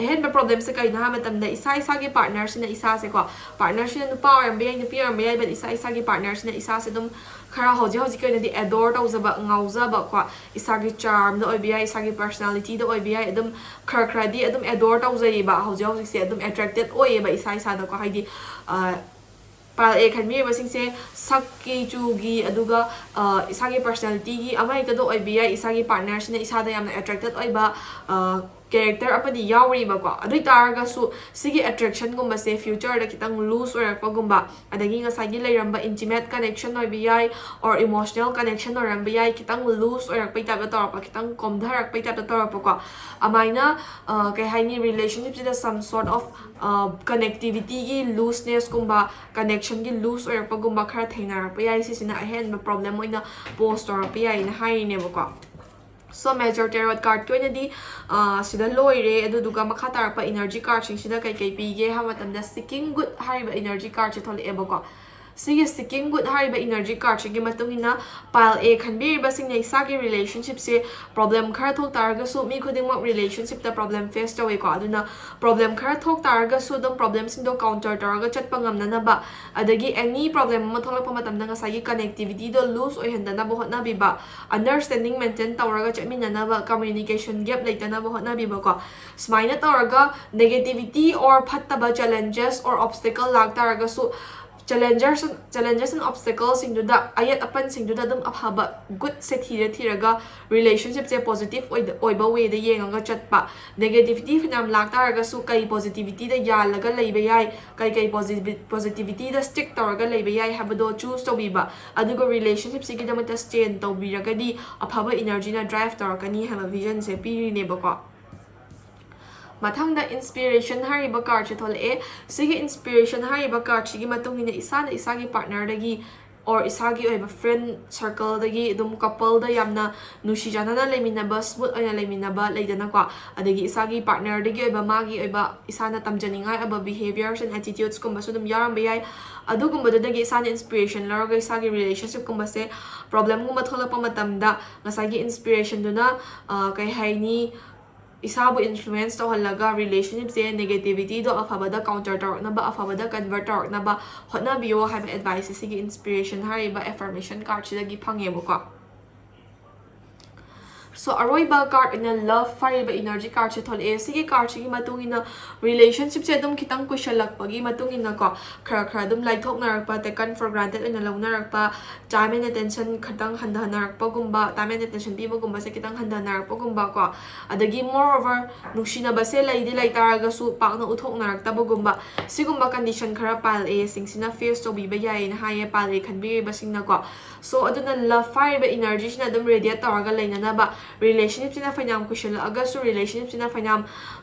ꯑꯍꯦꯟꯕ ꯄ꯭ꯔꯣꯕ꯭ꯂꯦꯝꯁꯦ ꯀꯩꯅꯣ ꯍꯥꯏꯕ ꯃꯇꯝꯗ ꯏꯁꯥ ꯏꯁꯥꯒꯤ ꯄꯥꯔꯠꯅꯔꯁꯤꯅ ꯏꯁꯥꯁꯦꯀꯣ, ꯄꯥꯔꯠꯅꯔꯁꯤꯅ ꯅꯨꯄꯥ ꯑꯣꯏꯔꯝꯕ ꯌꯥꯏ, ꯅꯨꯄꯤ ꯑꯣꯏꯔꯝꯕ ꯌꯥꯏ, but ꯏꯁꯥ ꯏꯁꯥꯒꯤ ꯄꯥꯔꯠꯅꯔꯁꯤꯅ ꯏꯁꯥꯁꯦ ꯑꯗꯨꯝ ꯈꯔ ꯍꯧꯖꯤꯛ ꯍꯧꯖꯤꯛꯀꯤ ꯑꯣꯏꯅꯗꯤ ꯑꯦꯗꯣꯔ ꯇꯧꯖꯕ, ꯉꯥꯎꯖꯕꯀꯣ, ꯏꯁꯥꯒꯤ ꯆꯥꯔꯝꯗ ꯑꯣꯏꯕ ꯌꯥꯏ, ꯏꯁꯥꯒꯤ ꯄꯔꯁꯅꯥꯂꯤꯇꯤꯗ ꯑꯣꯏꯕ ꯌꯥꯏ, ꯑꯗꯨꯝ ꯈꯔ ꯈꯔꯗꯤ ꯑꯗꯨꯝ ꯑꯦꯗꯣꯔ ꯇꯧꯖꯩꯌꯦꯕ꯫ ꯍꯧꯖꯤꯛ ꯍꯧꯖꯤꯛꯁꯦ ꯑꯗꯨꯝ ꯑꯦꯇ꯭ꯔꯦꯛꯇꯦꯠ ꯑꯣꯏꯌꯦꯕ ꯏꯁꯥ ꯏꯁꯥꯗꯀꯣ, ꯍꯥꯏꯗꯤ pile A ꯈꯟꯕꯤꯔꯤꯕꯁꯤꯡꯁꯦ ꯁꯛꯀꯤ ꯆꯨꯒꯤ, ꯑꯗꯨꯒ ꯏꯁꯥꯒꯤ ꯄꯔꯁꯅꯥꯂꯤꯇꯤꯒꯤ ꯑꯃ ꯍꯦꯛꯇꯗ ꯑꯣꯏꯕ ꯌꯥꯏ, ꯏꯁꯥꯒꯤ ꯄꯥꯔꯠꯅꯔꯁꯤꯅ ꯏꯁꯥꯗ ꯌꯥꯝꯅ ꯑꯦꯇ꯭ꯔꯦꯛꯇꯦꯠ ꯑꯣꯏꯕ ꯀꯦꯔꯦꯛꯇꯔ ꯑꯃꯗꯤ ꯌꯥꯎꯔꯤꯕꯀꯣ꯫ ꯑꯗꯨ ꯑꯣꯏ ꯇꯥꯔꯒꯁꯨ ꯁꯤꯒꯤ ꯑꯦꯇ꯭ꯔꯦꯛꯁꯟꯒꯨꯝꯕꯁꯦ ꯐ꯭ꯌꯨꯆꯔꯗ ꯈꯤꯇꯪ ꯂꯨꯖ ꯑꯣꯏꯔꯛꯄꯒꯨꯝꯕ, ꯑꯗꯒꯤ ꯉꯁꯥꯏꯒꯤ ꯂꯩꯔꯝꯕ ꯏꯟꯇꯤꯃꯦꯠ ꯀꯅꯦꯛꯁꯟ ꯑꯣꯏꯕ ꯌꯥꯏ, ꯑꯣꯔ ꯏꯃꯣꯁꯅꯦꯜ ꯀꯅꯦꯛꯁꯟ ꯑꯣꯏꯔꯝꯕ ꯌꯥꯏ, ꯈꯤꯇꯪ ꯂꯨꯖ ꯑꯣꯏꯔꯛꯄꯩ ꯇꯥꯏꯞꯇ ꯇꯧꯔꯛꯄ, ꯈꯤꯇꯪ ꯀꯣꯝꯊꯔꯛꯄꯩ ꯇꯥꯏꯞꯇ ꯇꯧꯔꯛꯄꯀꯣ꯫ ꯑꯗꯨꯃꯥꯏꯅ ꯀꯩ ꯍꯥꯏꯅꯤ, ꯔꯤꯂꯦꯁꯟꯁꯤꯞꯁꯤꯗ some sort of ꯀꯅꯦꯛꯇꯤꯚꯤꯇꯤꯒꯤ ꯂꯨꯖꯅꯦꯁꯀꯨꯝꯕ, ꯀꯅꯦꯛꯁꯟꯒꯤ ꯂꯨꯖ ꯑꯣꯏꯔꯛꯄꯒꯨꯝꯕ ꯈꯔ ꯊꯦꯡꯅꯔꯛꯄ ꯌꯥꯏ꯫ ꯁꯤꯁꯤꯅ ꯑꯍꯦꯟꯕ ꯄ꯭ꯔꯣꯕ꯭ꯂꯦꯝ ꯑꯣꯏꯅ ꯄꯣꯁ ꯇꯧꯔꯛꯄ ꯌꯥꯏꯅ ꯍꯥꯏꯔꯤꯅꯦꯕꯀꯣ꯫ ꯁꯣ ꯃꯦꯖꯔ ꯇꯦꯔꯣꯠ ꯀꯥꯔꯠꯀꯤ ꯑꯣꯏꯅꯗꯤ ꯁꯤꯗ ꯂꯣꯏꯔꯦ꯫ ꯑꯗꯨꯗꯨꯒ ꯃꯈꯥ ꯇꯥꯔꯛꯄ ꯏꯅꯔꯖꯤ ꯀꯥꯔꯠꯁꯤꯡꯁꯤꯗ ꯀꯩꯀꯩ ꯄꯤꯒꯦ ꯍꯥꯏꯕ ꯃꯇꯝꯗ, ꯁꯤꯀꯤꯡ ꯒꯨꯗ ꯍꯥꯏꯔꯤꯕ ꯏꯅꯔꯖꯤ ꯀꯥꯔꯠꯁꯦ ꯊꯣꯛꯂꯛꯑꯦꯕꯀꯣ꯫ ꯁꯤꯒꯤ ꯁꯤꯀꯤꯡ ꯒꯨꯗ ꯍꯥꯏꯔꯤꯕ ꯏꯅꯔꯖꯤ ꯀꯥꯔꯠꯁꯤꯒꯤ ꯃꯇꯨꯡ ꯏꯟꯅ, pile A ꯈꯟꯕꯤꯔꯤꯕꯁꯤꯡꯅ ꯏꯁꯥꯒꯤ ꯔꯤꯂꯦꯁꯟꯁꯤꯞꯁꯦ ꯄ꯭ꯔꯣꯕ꯭ꯂꯦꯝ ꯈꯔ ꯊꯣꯛ ꯇꯥꯔꯒꯁꯨ, ꯃꯤ ꯈꯨꯗꯤꯡꯃꯛ ꯔꯤꯂꯦꯁꯟꯁꯤꯞꯇ ꯄ꯭ꯔꯣꯕ꯭ꯂꯦꯝ ꯐꯦꯁ ꯇꯧꯋꯤꯀꯣ꯫ ꯑꯗꯨꯅ ꯄ꯭ꯔꯣꯕ꯭ꯂꯦꯝ ꯈꯔ ꯊꯣꯛ ꯇꯥꯔꯒꯁꯨ ꯑꯗꯨꯝ ꯄ꯭ꯔꯣꯕ꯭ꯂꯦꯝꯁꯤꯡꯗꯣ ꯀꯥꯎꯟꯇꯔ ꯇꯧꯔꯒ ꯆꯠꯄ ꯉꯝꯅꯅꯕ, ꯑꯗꯒꯤ ꯑꯦꯅꯤ ꯄ꯭ꯔꯣꯕ꯭ꯂꯦꯝ ꯑꯃ ꯊꯣꯛꯂꯛꯄ ꯃꯇꯝꯗ ꯉꯁꯥꯏꯒꯤ ꯀꯅꯦꯛꯇꯤꯚꯤꯇꯤꯗꯣ ꯂꯨꯖ ꯑꯣꯏꯍꯟꯗꯅꯕ ꯍꯣꯠꯅꯕꯤꯕ, ꯑꯟꯗꯔꯁ꯭ꯇꯦꯟꯗꯤꯡ ꯃꯦꯟꯇꯦꯟ ꯇꯧꯔꯒ ꯆꯠꯃꯤꯟꯅꯅꯕ, ꯀꯝꯃ꯭ꯌꯨꯅꯤꯀꯦꯁꯟ ꯒꯦꯞ ꯂꯩꯇꯅꯕ ꯍꯣꯠꯅꯕꯤꯕꯀꯣ꯫ ꯁꯨꯃꯥꯏꯅ ꯇꯧꯔꯒ negativity or ꯐꯠꯇꯕ challenges or obstacle ꯂꯥꯛꯇꯥꯔꯒꯁꯨ, challenges challenges and obstaclesꯁꯤꯡꯗꯨꯗ, ꯑꯌꯦꯠ ꯑꯄꯟꯁꯤꯡꯗꯨꯗ ꯑꯗꯨꯝ ꯑꯐꯕ goodꯁꯦ ꯊꯤꯔ ꯊꯤꯔꯒ relationshipꯁꯦ positive ꯑꯣꯏꯕ wayꯗ ꯌꯦꯡꯉꯒ ꯆꯠꯄ, negativity ꯐꯅꯌꯥꯝ ꯂꯥꯛꯇꯥꯔꯒꯁꯨ ꯀꯩ positivityꯗ ꯌꯥꯜꯂꯒ ꯂꯩꯕ ꯌꯥꯏ, ꯀꯩ ꯀꯩ positivityꯗ stick ꯇꯧꯔꯒ ꯂꯩꯕ ꯌꯥꯏ ꯍꯥꯏꯕꯗꯣ choose ꯇꯧꯕꯤꯕ, ꯑꯗꯨꯒ relationshipꯁꯤꯒꯤꯗꯃꯛꯇ stand ꯇꯧꯕꯤꯔꯒꯗꯤ ꯑꯐꯕ energyꯅ drive ꯇꯧꯔꯛꯀꯅꯤ ꯍꯥꯏꯕ visionꯁꯦ ꯄꯤꯔꯤꯅꯦꯕꯀꯣ꯫ ꯃꯊꯪꯗ inspiration ꯍꯥꯏꯔꯤꯕ cardꯁꯦ ꯊꯣꯛꯂꯛꯑꯦ꯫ ꯁꯤꯒꯤ inspiration ꯍꯥꯏꯔꯤꯕ cardꯁꯤꯒꯤ ꯃꯇꯨꯡ ꯏꯟꯅ ꯏꯁꯥꯅ ꯏꯁꯥꯒꯤ partnerꯗꯒꯤ or ꯏꯁꯥꯒꯤ ꯑꯣꯏꯕ friend circleꯗꯒꯤ ꯑꯗꯨꯝ coupleꯗ ꯌꯥꯝꯅ ꯅꯨꯡꯁꯤ ꯆꯥꯟꯅꯅ ꯂꯩꯃꯤꯟꯅꯕ, smooth ꯑꯣꯏꯅ ꯂꯩꯃꯤꯟꯅꯕ ꯂꯩꯗꯅꯀꯣ, ꯑꯗꯒꯤ ꯏꯁꯥꯒꯤ partnerꯗꯒꯤ ꯑꯣꯏꯕ ꯃꯥꯒꯤ ꯑꯣꯏꯕ ꯏꯁꯥꯅ ꯇꯝꯖꯅꯤꯡꯉꯥꯏ ꯑꯣꯏꯕ behaviours and attitudesꯀꯨꯝꯕꯁꯨ ꯑꯗꯨꯝ ꯌꯥꯎꯔꯝꯕ ꯌꯥꯏ꯫ ꯑꯗꯨꯒꯨꯝꯕꯗꯨꯗꯒꯤ ꯏꯁꯥꯅ inspiration ꯂꯧꯔꯒ ꯏꯁꯥꯒꯤ relationshipꯀꯨꯝꯕꯁꯦ problemꯒꯨꯝꯕ ꯊꯣꯛꯂꯛꯄ ꯃꯇꯝꯗ ꯉꯁꯥꯏꯒꯤ inspirationꯗꯨꯅ ꯀꯩ ꯍꯥꯏꯅꯤ, ꯏꯁꯥꯕꯨ influence ꯇꯧꯍꯜꯂꯒ relationshipꯁꯦ negativityꯗꯣ ꯑꯐꯕꯗ counter ꯇꯧꯔꯛꯅꯕ, ꯑꯐꯕꯗ convert ꯇꯧꯔꯛꯅꯕ ꯍꯣꯠꯅꯕꯤꯌꯣ ꯍꯥꯏꯕ adviceꯁꯦ ꯁꯤꯒꯤ inspiration ꯍꯥꯏꯔꯤꯕ affirmation cardꯁꯤꯗꯒꯤ ꯐꯪꯉꯦꯕꯀꯣ꯫ So ꯑꯔꯣꯏꯕ card ꯑꯣꯏꯅ love ꯍꯥꯏꯔꯤꯕ energy cardꯁꯦ ꯊꯣꯛꯂꯛꯑꯦ꯫ ꯁꯤꯒꯤ cardꯁꯤꯒꯤ ꯃꯇꯨꯡ ꯏꯟꯅ relationshipꯁꯦ ꯑꯗꯨꯝ ꯈꯤꯇꯪ ꯀꯨꯏꯁꯜꯂꯛꯄꯒꯤ ꯃꯇꯨꯡ ꯏꯟꯅꯀꯣ, ꯈꯔ ꯈꯔ ꯑꯗꯨꯝ ꯂꯥꯏꯊꯣꯛꯅꯔꯛꯄ, taken for granted ꯑꯣꯏꯅ ꯂꯧꯅꯔꯛꯄ, time and attention ꯈꯤꯇꯪ ꯍꯟꯊꯅꯔꯛꯄꯒꯨꯝꯕ, time and attention ꯄꯤꯕꯒꯨꯝꯕꯁꯦ ꯈꯤꯇꯪ ꯍꯟꯊꯅꯔꯛꯄꯒꯨꯝꯕ ꯀꯣ, ꯑꯗꯒꯤ moreover ꯅꯨꯡꯁꯤꯅꯕꯁꯦ ꯂꯩꯗꯤ ꯂꯩꯇꯥꯔꯒꯁꯨ ꯄꯥꯛꯅ ꯎꯠꯊꯣꯛꯅꯔꯛꯇꯕꯒꯨꯝꯕ, ꯁꯤꯒꯨꯝꯕ condition ꯈꯔ pile Aꯁꯤꯡꯁꯤꯅ face ꯇꯧꯕꯤꯕ ꯌꯥꯏꯌꯦꯅ ꯍꯥꯏꯌꯦ pile A ꯈꯟꯕꯤꯔꯤꯕꯁꯤꯡꯅꯀꯣ꯫ So ꯑꯗꯨꯅ love ꯍꯥꯏꯔꯤꯕ energyꯁꯤꯅ ꯑꯗꯨꯝ radiate ꯇꯧꯔꯒ ꯂꯩꯅꯅꯕ, relationshipꯁꯤꯅ ꯐꯅꯌꯥꯝ ꯀꯨꯏꯁꯜꯂꯛꯑꯒꯁꯨ, relationshipꯁꯤꯅ ꯐꯅꯌꯥꯝ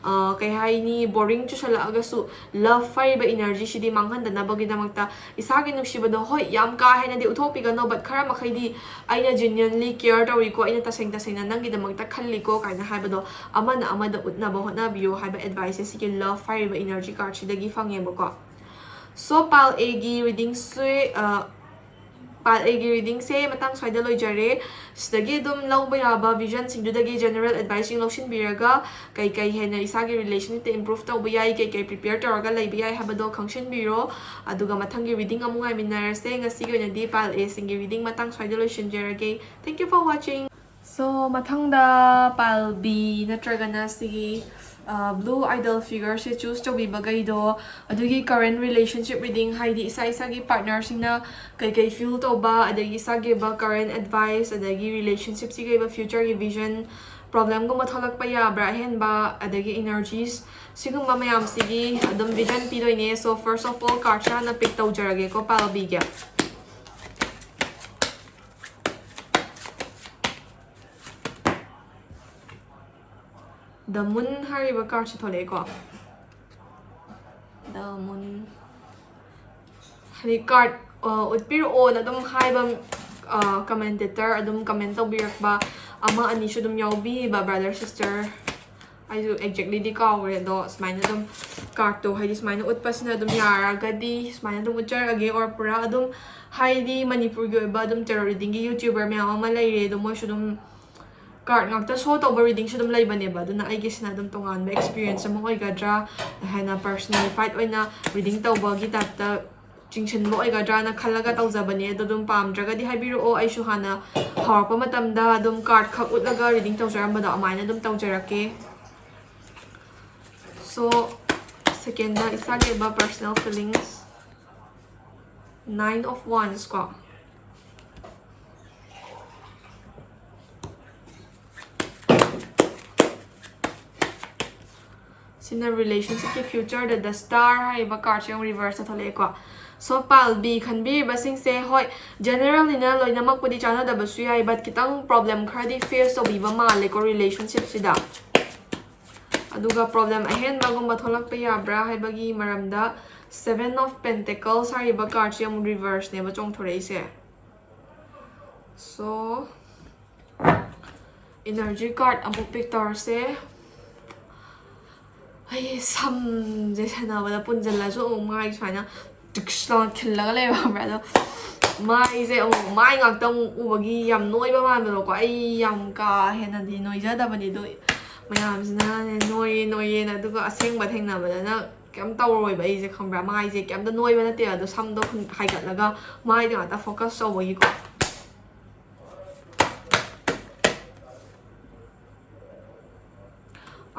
ꯀꯩ ꯍꯥꯏꯅꯤ, boring ꯆꯨꯁꯜꯂꯛꯑꯒꯁꯨ love ꯍꯥꯏꯔꯤꯕ energyꯁꯤꯗꯤ ꯃꯥꯡꯍꯟꯗꯅꯕꯒꯤꯗꯃꯛꯇ ꯏꯁꯥꯒꯤ ꯅꯨꯡꯁꯤꯕꯗꯣ, ꯍꯣꯏ, ꯌꯥꯝ ꯀꯥ ꯍꯦꯟꯅꯗꯤ ꯎꯠꯊꯣꯛꯄꯤꯒꯅꯣ, but ꯈꯔ ꯃꯈꯩꯗꯤ ꯑꯩꯅ genuinely care ꯇꯧꯔꯤꯀꯣ, ꯑꯩꯅ ꯇꯁꯦꯡ ꯇꯁꯦꯡꯅ ꯅꯪꯒꯤꯗꯃꯛꯇ ꯈꯜꯂꯤꯀꯣ ꯀꯥꯏꯅ ꯍꯥꯏꯕꯗꯣ ꯑꯃꯅ ꯑꯃꯗ ꯎꯠꯅꯕ ꯍꯣꯠꯅꯕꯤꯌꯣ ꯍꯥꯏꯕ adviceꯁꯦ ꯁꯤꯒꯤ love ꯍꯥꯏꯔꯤꯕ energy cardꯁꯤꯗꯒꯤ ꯐꯪꯉꯦꯕꯀꯣ꯫ So pile Aꯒꯤ readingꯁꯦ, pile Aꯒꯤ readingꯁꯦ ꯃꯇꯥꯡ ꯁ꯭ꯋꯥꯏꯗ ꯂꯣꯏꯖꯔꯦ꯫ ꯁꯤꯗꯒꯤ ꯑꯗꯨꯝ ꯂꯧꯕ ꯌꯥꯕ visionꯁꯤꯡꯗꯨꯗꯒꯤ general adviceꯁꯤꯡ ꯂꯧꯁꯤꯟꯕꯤꯔꯒ ꯀꯩ ꯀꯩ ꯍꯦꯟꯅ ꯏꯁꯥꯒꯤ relationshipꯇ improve ꯇꯧꯕ ꯌꯥꯏ, ꯀꯩ ꯀꯩ prepare ꯇꯧꯔꯒ ꯂꯩꯕ ꯌꯥꯏ ꯍꯥꯏꯕꯗꯣ ꯈꯪꯁꯤꯟꯕꯤꯔꯣ꯫ ꯑꯗꯨꯒ ꯃꯊꯪꯒꯤ reading ꯑꯃꯨꯛ ꯉꯥꯏꯃꯤꯟꯅꯔꯁꯦ꯫ ꯉꯁꯤꯒꯤ ꯑꯣꯏꯅꯗꯤ pile Aꯁꯤꯡꯒꯤ reading ꯃꯇꯥꯡ ꯁ꯭ꯋꯥꯏꯗ ꯂꯣꯏꯁꯤꯟꯖꯔꯒꯦ꯫ Thank you for watching. So ꯃꯊꯪꯗ pile B ꯅꯠꯇ꯭ꯔꯒꯅ ꯁꯤꯒꯤ Blue Idol figure ꯁꯦ choose ꯇꯧꯕꯤꯕꯈꯩꯗꯣ, ꯑꯗꯨꯒꯤ current relationship reading, ꯍꯥꯏꯗꯤ ꯏꯁꯥ ꯏꯁꯥꯒꯤ partner ꯁꯤꯡꯅ ꯀꯩꯀꯩ feel ꯇꯧꯕ, ꯑꯗꯒꯤ ꯏꯁꯥꯒꯤ ꯑꯣꯏꯕ current advice, ꯑꯗꯒꯤ relationship ꯁꯤꯒꯤ ꯑꯣꯏꯕ future ꯒꯤ vision, problem ꯒꯨꯝꯕ ꯊꯣꯛꯂꯛꯄ ꯌꯥꯕ꯭ꯔꯥ ꯑꯍꯦꯟꯕ, ꯑꯗꯒꯤ energies, ꯁꯤꯒꯨꯝꯕ ꯃꯌꯥꯝꯁꯤꯒꯤ ꯑꯗꯨꯝ vision ꯄꯤꯗꯣꯏꯅꯦ꯫ So first of all, card ꯁꯦ ꯍꯥꯟꯅ pick ꯇꯧꯖꯔꯒꯦꯀꯣ, ꯄꯥꯜꯕꯤꯒꯦ꯫ The Moon ꯍꯥꯏꯔꯤꯕ card ꯁꯦ ꯊꯣꯛꯂꯛꯑꯦꯀꯣ꯫ The Moon, ꯍꯥꯏꯗꯤ card, ꯑ, ꯎꯠꯄꯤꯔꯛꯑꯣꯅ ꯑꯗꯨꯝ ꯍꯥꯏꯕ, ꯑ, commentator, ꯑꯗꯨꯝ comment ꯇꯧꯕꯤꯔꯛꯄ ꯑꯃ ꯑꯅꯤꯁꯨ ꯑꯗꯨꯝ ꯌꯥꯎꯕꯤꯕ, brother sister꯫ ꯑꯩꯁꯨ exactly ꯗꯤ ꯀꯥꯎꯈ꯭ꯔꯦ, ꯑꯗꯣ ꯁꯨꯃꯥꯏꯅ ꯑꯗꯨꯝ card ꯇꯣ, ꯍꯥꯏꯗꯤ ꯁꯨꯃꯥꯏꯅ ꯎꯠꯄꯁꯤꯅ ꯑꯗꯨꯝ ꯌꯥꯔꯒꯗꯤ ꯁꯨꯃꯥꯏꯅ ꯑꯗꯨꯝ ꯎꯠꯆꯔꯛꯑꯒꯦ, or ꯄꯨꯔꯥ ꯑꯗꯨꯝ, ꯍꯥꯏꯗꯤ ꯃꯅꯤꯄꯨꯔꯒꯤ ꯑꯣꯏꯕ ꯑꯗꯨꯝ tarot reading ꯒꯤ YouTuber ꯃꯌꯥꯝ ꯑꯃ ꯂꯩꯔꯦ, ꯑꯗꯣ ꯃꯣꯏꯁꯨ ꯑꯗꯨꯝ card ꯉꯥꯛꯇ show ꯇꯧꯕ reading ꯁꯨ ꯑꯗꯨꯝ ꯂꯩꯕꯅꯦꯕ, ꯑꯗꯨꯅ ꯑꯩꯒꯤꯁꯤꯅ ꯑꯗꯨꯝ ꯇꯣꯉꯥꯟꯕ experience ꯑꯃ ꯑꯣꯏꯒꯗ꯭ꯔꯥ, ꯍꯦꯟꯅ personified ꯑꯣꯏꯅ reading ꯇꯧꯕꯒꯤ type ꯇ ꯆꯤꯡꯁꯤꯟꯕ ꯑꯣꯏꯒꯗ꯭ꯔꯥꯅ ꯈꯜꯂꯒ ꯇꯧꯖꯕꯅꯦ꯫ ꯑꯗꯣ ꯑꯗꯨꯝ ꯄꯥꯝꯗ꯭ꯔꯒꯗꯤ ꯍꯥꯏꯕꯤꯔꯛꯑꯣ, ꯑꯩꯁꯨ ꯍꯥꯟꯅ ꯍꯧꯔꯛꯄ ꯃꯇꯝꯗ ꯑꯗꯨꯝ card ꯈꯛ ꯎꯠꯂꯒ reading ꯇꯧꯖꯔꯝꯕꯗꯣ ꯑꯗꯨꯃꯥꯏꯅ ꯑꯗꯨꯝ ꯇꯧꯖꯔꯛꯀꯦ꯫ So, second ꯗ ꯏꯁꯥꯒꯤ ꯑꯣꯏꯕ personal feelings, Nine of Wands ꯀꯣ꯫ ꯁꯤꯅ relationship ꯀꯤ future ꯗ The Star ꯍꯥꯏꯔꯤꯕ card ꯁꯦ ꯑꯃꯨꯛ reverse ꯇ ꯊꯣꯛꯂꯛꯑꯦꯀꯣ꯫ So, ꯄꯥꯜꯕꯤ ꯈꯟꯕꯤꯔꯤꯕꯁꯤꯡꯁꯦ, ꯍꯣꯏ, general ꯅꯤꯅ ꯂꯣꯏꯅꯃꯛꯄꯨꯗꯤ ꯆꯥꯟꯅꯗꯕꯁꯨ ꯌꯥꯏ, but ꯈꯤꯇꯪ problem ꯈꯔꯗꯤ face ꯇꯧꯕꯤꯕ ꯃꯥꯜꯂꯦꯀꯣ relationship ꯁꯤꯗ꯫ ꯑꯗꯨꯒ problem ꯑꯍꯦꯟꯕꯒꯨꯝꯕ ꯊꯣꯛꯂꯛꯄ ꯌꯥꯕ꯭ꯔꯥ ꯍꯥꯏꯕꯒꯤ ꯃꯔꯝꯗ Seven of Pentacles ꯍꯥꯏꯔꯤꯕ card ꯁꯦ ꯑꯃꯨꯛ reverse ꯅꯦꯕ ꯆꯣꯡꯊꯣꯔꯛꯏꯁꯦ꯫ So, energy card ꯑꯃꯨꯛ pick ꯇꯧꯔꯁꯦ꯫ ꯑꯩ ꯁꯝꯁꯦ ꯁꯥꯟꯅꯕꯗ ꯄꯨꯟꯁꯤꯜꯂꯁꯨ ꯑꯃꯨꯛ ꯃꯥꯏ ꯁꯨꯃꯥꯏꯅ ꯇꯤꯛꯁ ꯂꯥꯎꯅ ꯈꯤꯜꯂꯒ ꯂꯩꯕ, ꯈꯪꯕ꯭ꯔꯥ? ꯑꯗꯣ ꯃꯥꯏꯁꯦ ꯑꯃꯨꯛ ꯃꯥꯏ ꯉꯥꯛꯇ ꯑꯃꯨꯛ ꯎꯕꯒꯤ ꯌꯥꯝ ꯅꯣꯏꯕ ꯃꯥꯟꯕꯗꯣꯀꯣ꯫ ꯑꯩ ꯌꯥꯝ ꯀꯥ ꯍꯦꯟꯅꯗꯤ ꯅꯣꯏꯖꯗꯕꯅꯤ, ꯑꯗꯣ ꯃꯌꯥꯝꯁꯤꯅꯅꯦ ꯅꯣꯏꯌꯦ ꯅꯣꯏꯌꯦꯅ, ꯑꯗꯨꯒ ꯑꯁꯦꯡꯕ ꯊꯦꯡꯅꯕꯗꯅ ꯀꯩꯝ ꯇꯧꯔꯣꯏꯕ ꯑꯩꯁꯦ, ꯈꯪꯕ꯭ꯔꯥ? ꯃꯥꯏꯁꯦ ꯀꯩꯝꯇ ꯅꯣꯏꯕ ꯅꯠꯇꯦꯕ, ꯑꯗꯣ ꯁꯝꯗꯣ ꯍꯥꯏꯒꯠꯂꯒ ꯃꯥꯏꯗ ꯉꯥꯛꯇ focus ꯇꯧꯕꯒꯤꯀꯣ꯫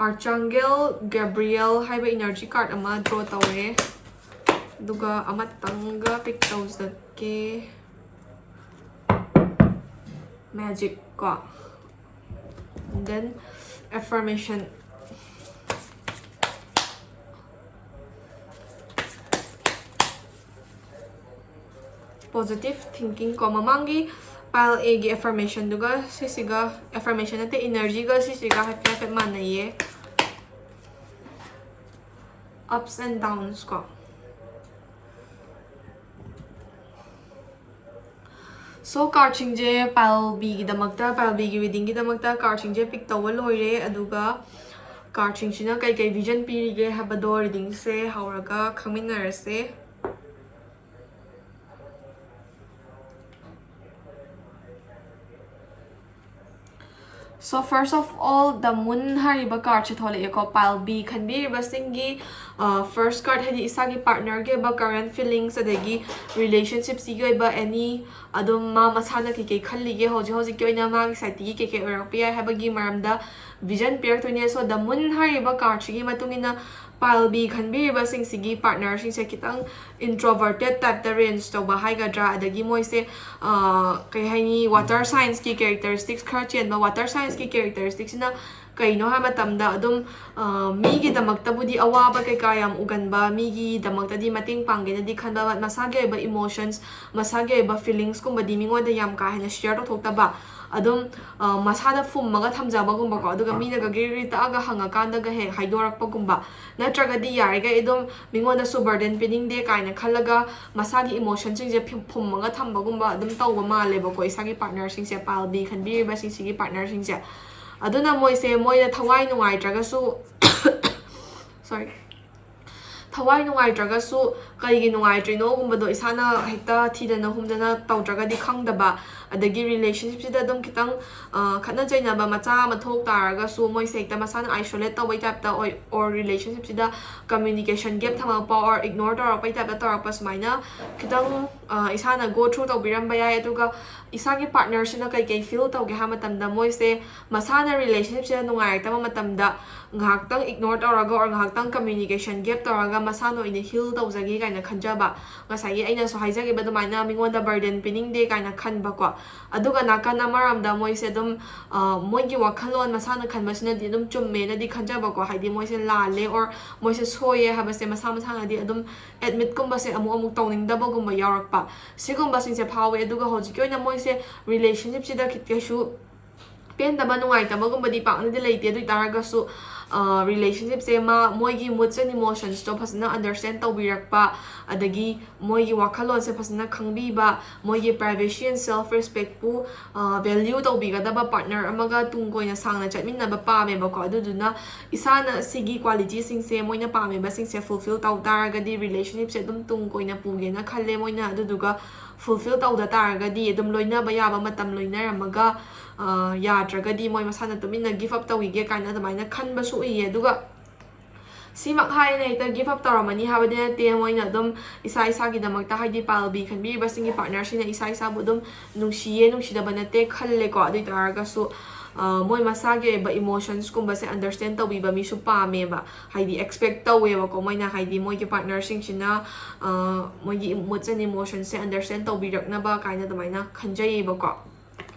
Archangel Gabriel ꯍꯥꯏꯕ energy card ꯑꯃ draw ꯇꯧꯔꯦ, ꯑꯗꯨꯒ ꯑꯃꯇꯪꯒ pick ꯇꯧꯖꯒꯦ꯫ Magic ꯀꯣ, and then affirmation. Positive thinking ꯀꯣ, ꯃꯃꯥꯡꯒꯤ pile A ꯒꯤ affirmation ꯗꯨꯒ ꯁꯤꯁꯤꯒ, affirmation ꯅꯠꯇꯦ, energy ꯒ ꯁꯤꯁꯤꯒ ꯍꯥꯏꯐꯦꯠ ꯍꯥꯏꯐꯦꯠ ꯃꯥꯟꯅꯩꯌꯦ꯫ Ups and downs ꯀꯣ꯫ So card ꯁꯤꯡꯁꯦ pile B ꯒꯤꯗꯃꯛꯇ, pile B ꯒꯤ reading ꯒꯤꯗꯃꯛꯇ card ꯁꯤꯡꯁꯦ pick ꯇꯧꯕ ꯂꯣꯏꯔꯦ, ꯑꯗꯨꯒ card ꯁꯤꯡꯁꯤꯅ ꯀꯩꯀꯩ vision ꯄꯤꯔꯤꯒꯦ ꯍꯥꯏꯕꯗꯣ reading ꯁꯦ ꯍꯧꯔꯒ ꯈꯪꯃꯤꯟꯅꯔꯁꯦ꯫ So first of all, the Moon ꯍꯥꯏꯔꯤꯕ card ꯁꯦ ꯊꯣꯛꯂꯛꯑꯦꯀꯣ꯫ Pile B ꯈꯟꯕꯤꯔꯤꯕꯁꯤꯡꯒꯤ, ꯑ, first card, ꯍꯥꯏꯗꯤ ꯏꯁꯥꯒꯤ partner ꯒꯤ ꯑꯣꯏꯕ current feelings, ꯑꯗꯒꯤ relationship ꯁꯤꯒꯤ ꯑꯣꯏꯕ any ꯑꯗꯨꯝ ꯃꯥ ꯃꯁꯥꯅ ꯀꯩꯀꯩ ꯈꯜꯂꯤꯒꯦ, ꯍꯧꯖꯤꯛ ꯍꯧꯖꯤꯛꯀꯤ ꯑꯣꯏꯅ ꯃꯥꯒꯤ side ꯇꯒꯤ ꯀꯩꯀꯩ ꯑꯣꯏꯔꯛꯄ ꯌꯥꯏ ꯍꯥꯏꯕꯒꯤ ꯃꯔꯝꯗ vision ꯄꯤꯔꯛꯇꯣꯏꯅꯦ꯫ So the Moon ꯍꯥꯏꯔꯤꯕ card ꯁꯤꯒꯤ ꯃꯇꯨꯡ ꯏꯟꯅ pile B ꯈꯟꯕꯤꯔꯤꯕꯁꯤꯡꯁꯤꯒꯤ partner ꯁꯤꯡꯁꯦ ꯈꯤꯇꯪ introverted type ꯇ range ꯇꯧꯕ ꯍꯥꯏꯒꯗ꯭ꯔꯥ, ꯑꯗꯒꯤ ꯃꯣꯏꯁꯦ, ꯑ, ꯀꯩ ꯍꯥꯏꯅꯤ, water signs ꯀꯤ characteristics ꯈꯔ ꯆꯦꯟꯕ, water signs ꯀꯤ characteristics ꯁꯤꯅ ꯀꯩꯅꯣ ꯍꯥꯏꯕ ꯃꯇꯝꯗ ꯑꯗꯨꯝ, ꯑ, ꯃꯤꯒꯤꯗꯃꯛꯇꯕꯨꯗꯤ ꯑꯋꯥꯕ ꯀꯩꯀꯥ ꯌꯥꯝ ꯎꯒꯟꯕ, ꯃꯤꯒꯤꯗꯃꯛꯇꯗꯤ ꯃꯇꯦꯡ ꯄꯥꯡꯒꯦꯅꯗꯤ ꯈꯟꯕ, but ꯃꯁꯥꯒꯤ ꯑꯣꯏꯕ emotions, ꯃꯁꯥꯒꯤ ꯑꯣꯏꯕ feelings ꯀꯨꯝꯕꯗꯤ ꯃꯤꯉꯣꯟꯗ ꯌꯥꯝ ꯀꯥ ꯍꯦꯟꯅ share ꯇꯧꯊꯣꯛꯇꯕ, ꯑꯗꯨꯝ, ꯑ, ꯃꯁꯥꯗ ꯐꯨꯝꯃꯒ ꯊꯝꯖꯕꯒꯨꯝꯕꯀꯣ, ꯑꯗꯨꯒ ꯃꯤꯅꯒ ꯒ꯭ꯔꯤ ꯒ꯭ꯔꯤ ꯇꯛꯑꯒ ꯍꯪꯉꯀꯥꯟꯗꯒ ꯍꯦꯛ ꯍꯥꯏꯗꯣꯔꯛꯄꯒꯨꯝꯕ, ꯅꯠꯇ꯭ꯔꯒꯗꯤ ꯌꯥꯔꯤꯈꯩ ꯑꯗꯨꯝ ꯃꯤꯉꯣꯟꯗꯁꯨ burden ꯄꯤꯅꯤꯡꯗꯦ ꯀꯥꯏꯅ ꯈꯜꯂꯒ ꯃꯁꯥꯒꯤ emotion ꯁꯤꯡꯁꯦ ꯐꯤ-, ꯐꯨꯝꯃꯒ ꯊꯝꯕꯒꯨꯝꯕ ꯑꯗꯨꯝ ꯇꯧꯕ ꯃꯥꯜꯂꯦꯕꯀꯣ, ꯏꯁꯥꯒꯤ partner ꯁꯤꯡꯁꯦ, pile B ꯈꯟꯕꯤꯔꯤꯕꯁꯤꯡꯁꯤꯒꯤ partner ꯁꯤꯡꯁꯦ꯫ ꯑꯗꯨꯅ ꯃꯣꯏꯁꯦ, ꯃꯣꯏꯗ ꯊꯋꯥꯏ ꯅꯨꯡꯉꯥꯏꯇ꯭ꯔꯒꯁꯨ, sorry, ꯊꯋꯥꯏ ꯅꯨꯡꯉꯥꯏꯇ꯭ꯔꯒꯁꯨ ꯀꯩꯒꯤ ꯅꯨꯡꯉꯥꯏꯇ꯭ꯔꯤꯅꯣꯒꯨꯝꯕꯗꯣ ꯏꯁꯥꯅ ꯍꯦꯛꯇ ꯊꯤꯗꯅ ꯍꯨꯝꯗꯅ ꯇꯧꯗ꯭ꯔꯒꯗꯤ ꯈꯪꯗꯕ, ꯑꯗꯒꯤ ꯔꯤꯂꯦꯁꯟꯁꯤꯞꯁꯤꯗ ꯑꯗꯨꯝ ꯈꯤꯇꯪ ꯈꯠꯅ ꯆꯩꯅꯕ ꯃꯆꯥ ꯑꯃ ꯊꯣꯛ ꯇꯥꯔꯒꯁꯨ ꯃꯣꯏꯁꯦ ꯍꯦꯛꯇ ꯃꯁꯥꯅ ꯑꯥꯏꯁꯣꯂꯦꯠ ꯇꯧꯕꯩ ꯇꯥꯏꯞꯇ ꯑꯣꯏ, ꯑꯣꯔ ꯔꯤꯂꯦꯁꯟꯁꯤꯞꯁꯤꯗ ꯀꯝꯃ꯭ꯌꯨꯅꯤꯀꯦꯁꯟ ꯒꯦꯞ ꯊꯝꯃꯛꯄ ꯑꯣꯔ ꯏꯒꯅꯣꯔ ꯇꯧꯔꯛꯄꯩ ꯇꯥꯏꯞꯇ ꯇꯧꯔꯛꯄ, ꯁꯨꯃꯥꯏꯅ ꯈꯤꯇꯪ ꯏꯁꯥꯅ ꯒꯣ ꯊ꯭ꯔꯨ ꯇꯧꯕꯤꯔꯝꯕ ꯌꯥꯏ꯫ ꯑꯗꯨꯒ ꯏꯁꯥꯒꯤ ꯄꯥꯔꯠꯅꯔꯁꯤꯅ ꯀꯩꯀꯩ ꯐꯤꯜ ꯇꯧꯒꯦ ꯍꯥꯏꯕ ꯃꯇꯝꯗ, ꯃꯣꯏꯁꯦ ꯃꯁꯥꯅ ꯔꯤꯂꯦꯁꯟꯁꯤꯞꯁꯤꯗ ꯅꯨꯡꯉꯥꯏꯔꯛꯇꯕ ꯃꯇꯝꯗ ꯉꯥꯏꯍꯥꯛꯇꯪ ꯏꯒꯅꯣꯔ ꯇꯧꯔꯒ ꯑꯣꯔ ꯉꯥꯏꯍꯥꯛꯇꯪ ꯀꯝꯃ꯭ꯌꯨꯅꯤꯀꯦꯁꯟ ꯒꯦꯞ ꯇꯧꯔꯒ ꯃꯁꯥꯅ ꯑꯣꯏꯅ ꯍꯤꯜ ꯇꯧꯖꯒꯦ ꯀꯥꯏꯅ ꯈꯟꯖꯕ, ꯉꯁꯥꯏꯒꯤ ꯑꯩꯅꯁꯨ ꯍꯥꯏꯖꯈꯤꯕ ꯑꯗꯨꯃꯥꯏꯅ ꯃꯤꯉꯣꯟꯗ ꯕꯔꯗꯦꯟ ꯄꯤꯅꯤꯡꯗꯦ ꯀꯥꯏꯅ ꯈꯟꯕꯀꯣ꯫ ꯑꯗꯨꯒ ꯅꯥꯀꯟ ꯑꯃꯔꯣꯝꯗ ꯃꯣꯏꯁꯦ ꯑꯗꯨꯝ ꯃꯣꯏꯒꯤ ꯋꯥꯈꯜꯂꯣꯟ ꯃꯁꯥꯅ ꯈꯟꯕꯁꯤꯅꯗꯤ ꯑꯗꯨꯝ ꯆꯨꯝꯃꯦꯅꯗꯤ ꯈꯟꯖꯕꯀꯣ, ꯍꯥꯏꯗꯤ ꯃꯣꯏꯁꯦ ꯂꯥꯜꯂꯦ ꯑꯣꯔ ꯃꯣꯏꯁꯦ ꯁꯣꯏꯌꯦ ꯍꯥꯏꯕꯁꯦ ꯃꯁꯥ ꯃꯁꯥꯅꯗꯤ ꯑꯗꯨꯝ ꯑꯦꯗꯃꯤꯠꯀꯨꯝꯕꯁꯦ ꯑꯃꯨꯛ ꯑꯃꯨꯛ ꯇꯧꯅꯤꯡꯗꯕꯒꯨꯝꯕ ꯌꯥꯎꯔꯛꯄ, ꯁꯤꯒꯨꯝꯕꯁꯤꯡꯁꯦ ꯐꯥꯎꯋꯦ꯫ ꯑꯗꯨꯒ ꯍꯧꯖꯤꯛꯀꯤ ꯑꯣꯏꯅ ꯃꯣꯏꯁꯦ ꯔꯤꯂꯦꯁꯟꯁꯤꯞꯁꯤꯗ ꯀꯩꯁꯨ ꯄꯦꯟꯗꯕ ꯅꯨꯡꯉꯥꯏꯇꯕꯒꯨꯝꯕꯗꯤ ꯄꯥꯛꯅꯗꯤ ꯂꯩꯇꯦ꯫ ꯑꯗꯨ ꯑꯣꯏ ꯇꯥꯔꯒꯁꯨ ꯔꯤꯂꯦꯁꯟꯁꯤꯞꯁꯦ ꯃꯥ ꯃꯣꯏꯒꯤ moods and emotionsꯇꯣ ꯐꯖꯅ ꯑꯟꯗꯔꯁ꯭ꯇꯦꯟ ꯇꯧꯕꯤꯔꯛꯄ, ꯑꯗꯒꯤ ꯃꯣꯏꯒꯤ ꯋꯥꯈꯜꯂꯣꯟꯁꯦ ꯐꯖꯅ ꯈꯪꯕꯤꯕ, ꯃꯣꯏꯒꯤ privacy and self respectꯄꯨ ꯚꯦꯂ꯭ꯌꯨ ꯇꯧꯕꯤꯒꯗꯕ ꯄꯥꯔꯠꯅꯔ ꯑꯃꯒ ꯇꯨꯡ ꯀꯣꯏꯅ ꯁꯥꯡꯅ ꯆꯠꯃꯤꯟꯅꯕ ꯄꯥꯝꯃꯦꯕꯀꯣ꯫ ꯑꯗꯨꯗꯨꯅ ꯏꯁꯥꯅ ꯁꯤꯒꯤ ꯀ꯭ꯋꯥꯂꯤꯇꯤꯁꯤꯡꯁꯦ, ꯃꯣꯏꯅ ꯄꯥꯝꯃꯤꯕꯁꯤꯡꯁꯦ ꯐꯨꯜꯐꯤꯜ ꯇꯧ ꯇꯥꯔꯒꯗꯤ ꯔꯤꯂꯦꯁꯟꯁꯤꯞꯁꯦ ꯑꯗꯨꯝ ꯇꯨꯡ ꯀꯣꯏꯅ ꯄꯨꯒꯦꯅ ꯈꯜꯂꯦ ꯃꯣꯏꯅ꯫ ꯑꯗꯨꯗꯨꯒ ꯐꯨꯜꯐꯤꯜ ꯇꯧꯗ ꯇꯥꯔꯒꯗꯤ ꯑꯗꯨꯝ ꯂꯣꯏꯅꯕ ꯌꯥꯕ ꯃꯇꯝ ꯂꯣꯏꯅꯔꯝꯃꯒ ꯌꯥꯗ꯭ꯔꯒꯗꯤ ꯃꯣꯏ ꯃꯁꯥꯅ ꯇꯨꯃꯤꯟꯅ ꯒꯤꯐ ꯑꯞ ꯇꯧꯈꯤꯒꯦ ꯀꯥꯏꯅ ꯑꯗꯨꯃꯥꯏꯅ ꯈꯟꯕꯁꯨ ꯎꯏꯌꯦ꯫ ꯑꯗꯨꯒ ꯁꯤꯃꯛ ꯍꯥꯏꯅ ꯍꯦꯛꯇ ꯒꯤꯐ ꯑꯞ ꯇꯧꯔꯝꯃꯅꯤ ꯍꯥꯏꯕꯗꯤ ꯅꯠꯇꯦ꯫ ꯃꯣꯏꯅ ꯑꯗꯨꯝ ꯏꯁꯥ ꯏꯁꯥꯒꯤꯗꯃꯛꯇ, ꯍꯥꯏꯗꯤ ꯄꯥꯜꯕꯤ ꯈꯟꯕꯤꯔꯤꯕꯁꯤꯡꯒꯤ ꯄꯥꯔꯠꯅꯔꯁꯤꯅ ꯏꯁꯥ ꯏꯁꯥꯕꯨ ꯑꯗꯨꯝ ꯅꯨꯡꯁꯤꯌꯦ, ꯅꯨꯡꯁꯤꯗꯕ ꯅꯠꯇꯦ ꯈꯜꯂꯦꯀꯣ꯫ ꯑꯗꯨ ꯑꯣꯏ ꯇꯥꯔꯒꯁꯨ ꯃꯣꯏ ꯃꯁꯥꯒꯤ ꯑꯣꯏꯕ emotionsꯀꯨꯝꯕꯁꯦ ꯑꯟꯗꯔꯁ꯭ꯇꯦꯟ ꯇꯧꯕꯤꯕ ꯃꯤꯁꯨ ꯄꯥꯝꯃꯦꯕ, ꯍꯥꯏꯗꯤ ꯑꯦꯛꯁꯄꯦꯛ ꯇꯧꯋꯦꯕꯀꯣ꯫ ꯃꯣꯏꯅ ꯍꯥꯏꯗꯤ ꯃꯣꯏꯒꯤ ꯄꯥꯔꯠꯅꯔꯁꯤꯡꯁꯤꯅ ꯃꯣꯏꯒꯤ moods and emotionsꯁꯦ ꯑꯟꯗꯔꯁ꯭ꯇꯦꯟ ꯇꯧꯕꯤꯔꯛꯅꯕ ꯀꯥꯏꯅ ꯑꯗꯨꯃꯥꯏꯅ ꯈꯟꯖꯩꯌꯦꯕꯀꯣ꯫